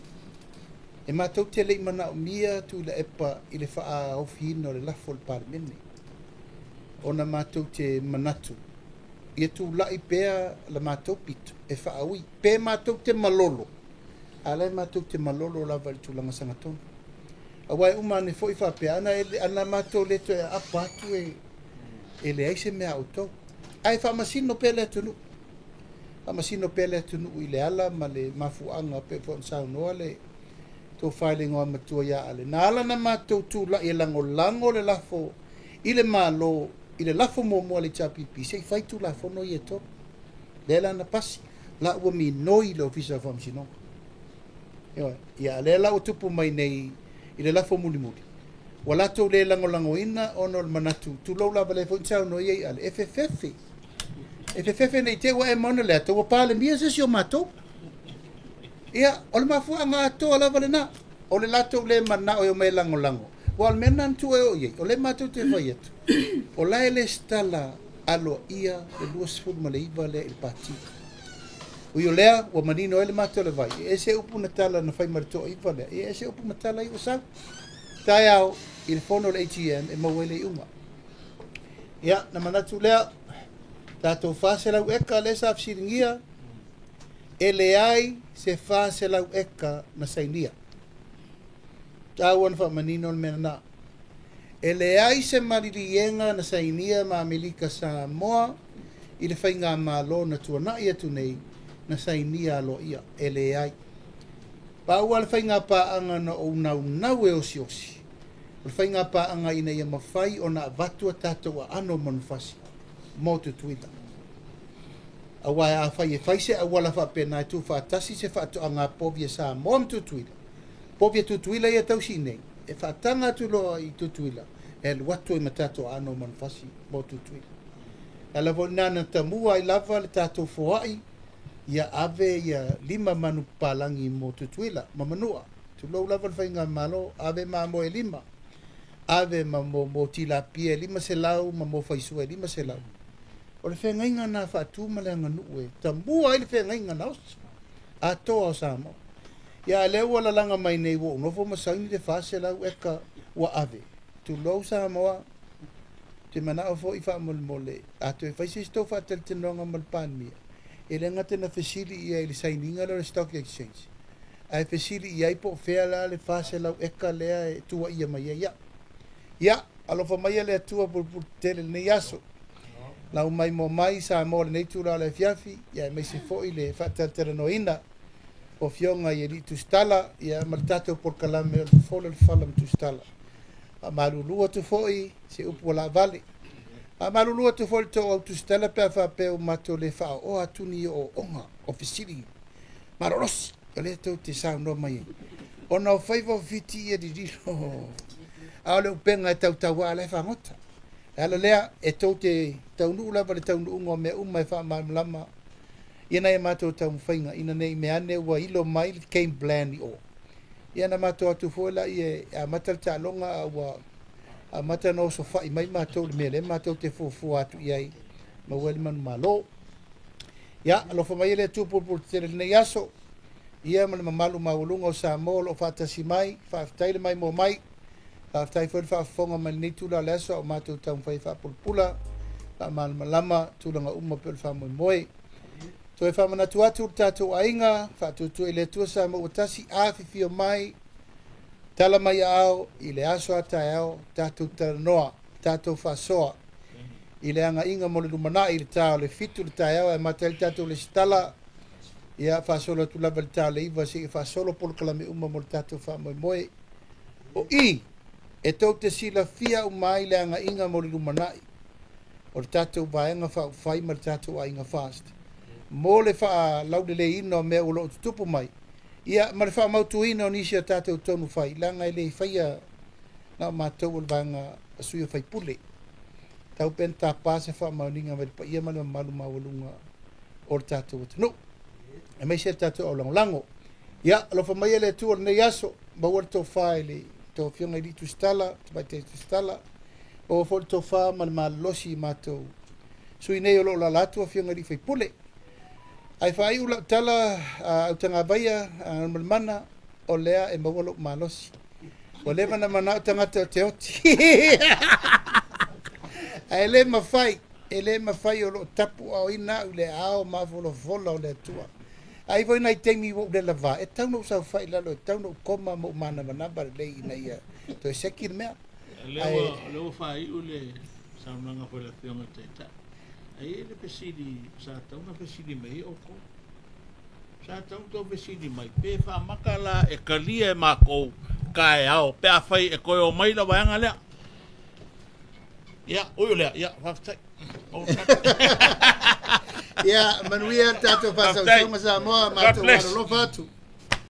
E matou te le i manaomia Tuilaepa i le faaofiina o le lafo i le Palemene, ona matou te manatu ia tulai pea la matou pito e faaui, pe matou te malolo, a o la e matou te malolo lava i le tulaga sagatonu. Aua e uma ane foi faapea, ana, ana matou le toe aapa atu e leai se mea a outou. Ae faamasino pea le atunuu. Faamasino pea le atunuu i le ala ma le mafuaaga pei foi ona saunoa le tofa i le igoa matua ia Ale. Na ala ona matou tulai e lagolago le lafo i le Malo i le lafo muamua a le HRPP se i fai Tulafono ia e tolu. Lea la na pasi, la ua minoi le Ofisa o Faamasinoga. Ioe, ia lea la ua tupu mai nei i le lafo mulimuli, ua latou le lagolagoina ona o le manatu, tulou lava lea foi na saunoa ai Ale, e fefefe. E fefefe nei te ua e maona le ata ua palemia se isi o matou. Ia, o le mafuaaga atoa lava lena. O le latou le manao e omai e lagolago. Aua o le mea lena na tuu e oo i ai, o lea matou te fai atu, o la e lesitala aloaia le 29 lea i le Pati. Ui o lea, ua manino ai le mata o le vai, e ese upu na tala na fai ma le toaiva lea, e ese upu ma tala ai ua sau. Taeao i le fono o le AGM e maua ai le iuga. Ia, na manatu lea, tatou 400 eka lea sa fesiligia, e leai se 400 eka na sainia. Taua na faamanino le mea lena. E leai se maliliega na sainia ma Amerika Samoa i le faigamalo na tuanai atu nei na sainia aloaia. E leai. Pau lava le faigapaaga na ou naunau e osiosi, o le faigapaaga ina ia mafai ona avatu a tatou aano o manufasi mo Tutuila. Aua afai e fai se auala faapena e tuufaatasi se faatoaga povi a Samoa ma Tutuila, povi a Tutuila ia e tausi i inei, e faataga atu loa i Tutuila e alu atu ai ma tatou aano o manufasi mo Tutuila. E ala foi lena na tamua ai lava le tatou foai ia ave ia 5 manu papalagi mo Tutuila ma Manua. Tulou lava le faigamalo, ave mamoe e 5, ave ma mo tilapia e 500 ma mo faisua e 500. O le feagaiga na faatu ma le aganuu e tamua ai le feagaiga na oso atoa o Samoa. Ia a lea ua lalaga mai nei ua ou nofo ma saini le 400 eka ua ave. Tulou Samoa, te manao foi faamolemole a toe fai se isi tou faatalitanoaga ma le Palemia, e le gata na fesili ia i le sainiga lea o le Stock Exchange, ae fesili i ai po o fea la le 400 eka lea e tuuaia mai ai au. Ia, alofa maia le Atua pulupulu tele lenei aso. Lau mai moa mai Samoa lenei itula o le afiafi, ia aemaise foi le faatalatalanoaina o afioga i alii tusitala, ia ma le tatou polokalame o le Fofola le Fala ma Tusitala. Faamalulu atu foi se upu ua laavale. Faamalulu atu foi le tou au tusitala pe a faapea ua matou le faaooa atu ni ooooga o fesili malolosi o lea tou te saunoa mai ai. Ona o faiva o Fiti ia lililo, a o le upega e tautauaa la e fagota. E ala lea e tou te taunuu lava le taunuuga o mea uma e faamalamalama ia nai a matou taumafaiga ina ne i mea ane ua ilo mai le game plan i o. Ia na matou atu foi laia e amata le taaloga a ua amata ona osofai mai matou i le mea lea matou te fuafua atu i ai maua ai le manumalo. Ia, alofa mai e le Atua pulupulu tetele i lenei aso, ia ma le mamalu maualuga o Samoa o lo o faatasi mai, faafetai le maimoa mai, faafetai foi le faafofoga mai lenei itula o le aso a o matou taumafai e faapulapula, faamalamalama tulaga uma pei o le faamoemoe. Toe faamanatu atu le tatou aiga, faatuatua i le Atua Samoa ua tasi, afifio mai, tala mai aao i le aso a taeao, tatou talanoa, tatou faasoa i le agaiga mo le lumanai i le ta o le 7 le taeao e amata ai le tatou lesitala, ia faasolo atu lava i le ta o le 9 seia faasolo polokalame uma mo le tatou faamoemoe. O i, e tou te silafia uma ai le agaiga mo le lumanai o le tatou vaega faaupufai ma le tatou aiga FAST mo le faalauleleiina o mea o lo o tutupu mai, ia ma le faamautuina o nisi o tatou tonu fai, leaga e le faia na o matou o le vaega a sui o faipule. Tau pea na tapa se faamaoniga mai le paia ma le mamalu maualuga o le tatou atunuu, aemaise le tatou aulagolago. Ia, alofa mai e le Atua lenei aso, maua le tofa i le tou afioga i alii tusitala, tamaitai tusitala, maua foi le tofa ma le malolosi i matou sui nei o lo o lala atu afioga i alii faipule. Ae faaiu lau tala autagavaia Galumalemana, o lea e maua lou malosi. Ua leva na manao tagata o te oti. Ae le mafai, e le mafai o loo tapu aoina au i le aao mafolafola o le Atua. Ai foi nai taimi ua ou le lavā, e tatau ona ou saofai i lalo, e tatau ona ou koma ma ou manavanava lelei ina ia toe seki le mea. O lea ua faaiu le saunoaga foi a le Afioga i le Taitai. Ae i ai le fesili sa tatau ona fesili mai ai outou. Sa tatau ona outou fesili mai pe faamata la e talia e matou taeao pe afai e toe omai la vaega lea. Ia, ui o lea, ia, faafetai. Ia, manuia le tatou faasausauga Samoa, matou alolofa atu.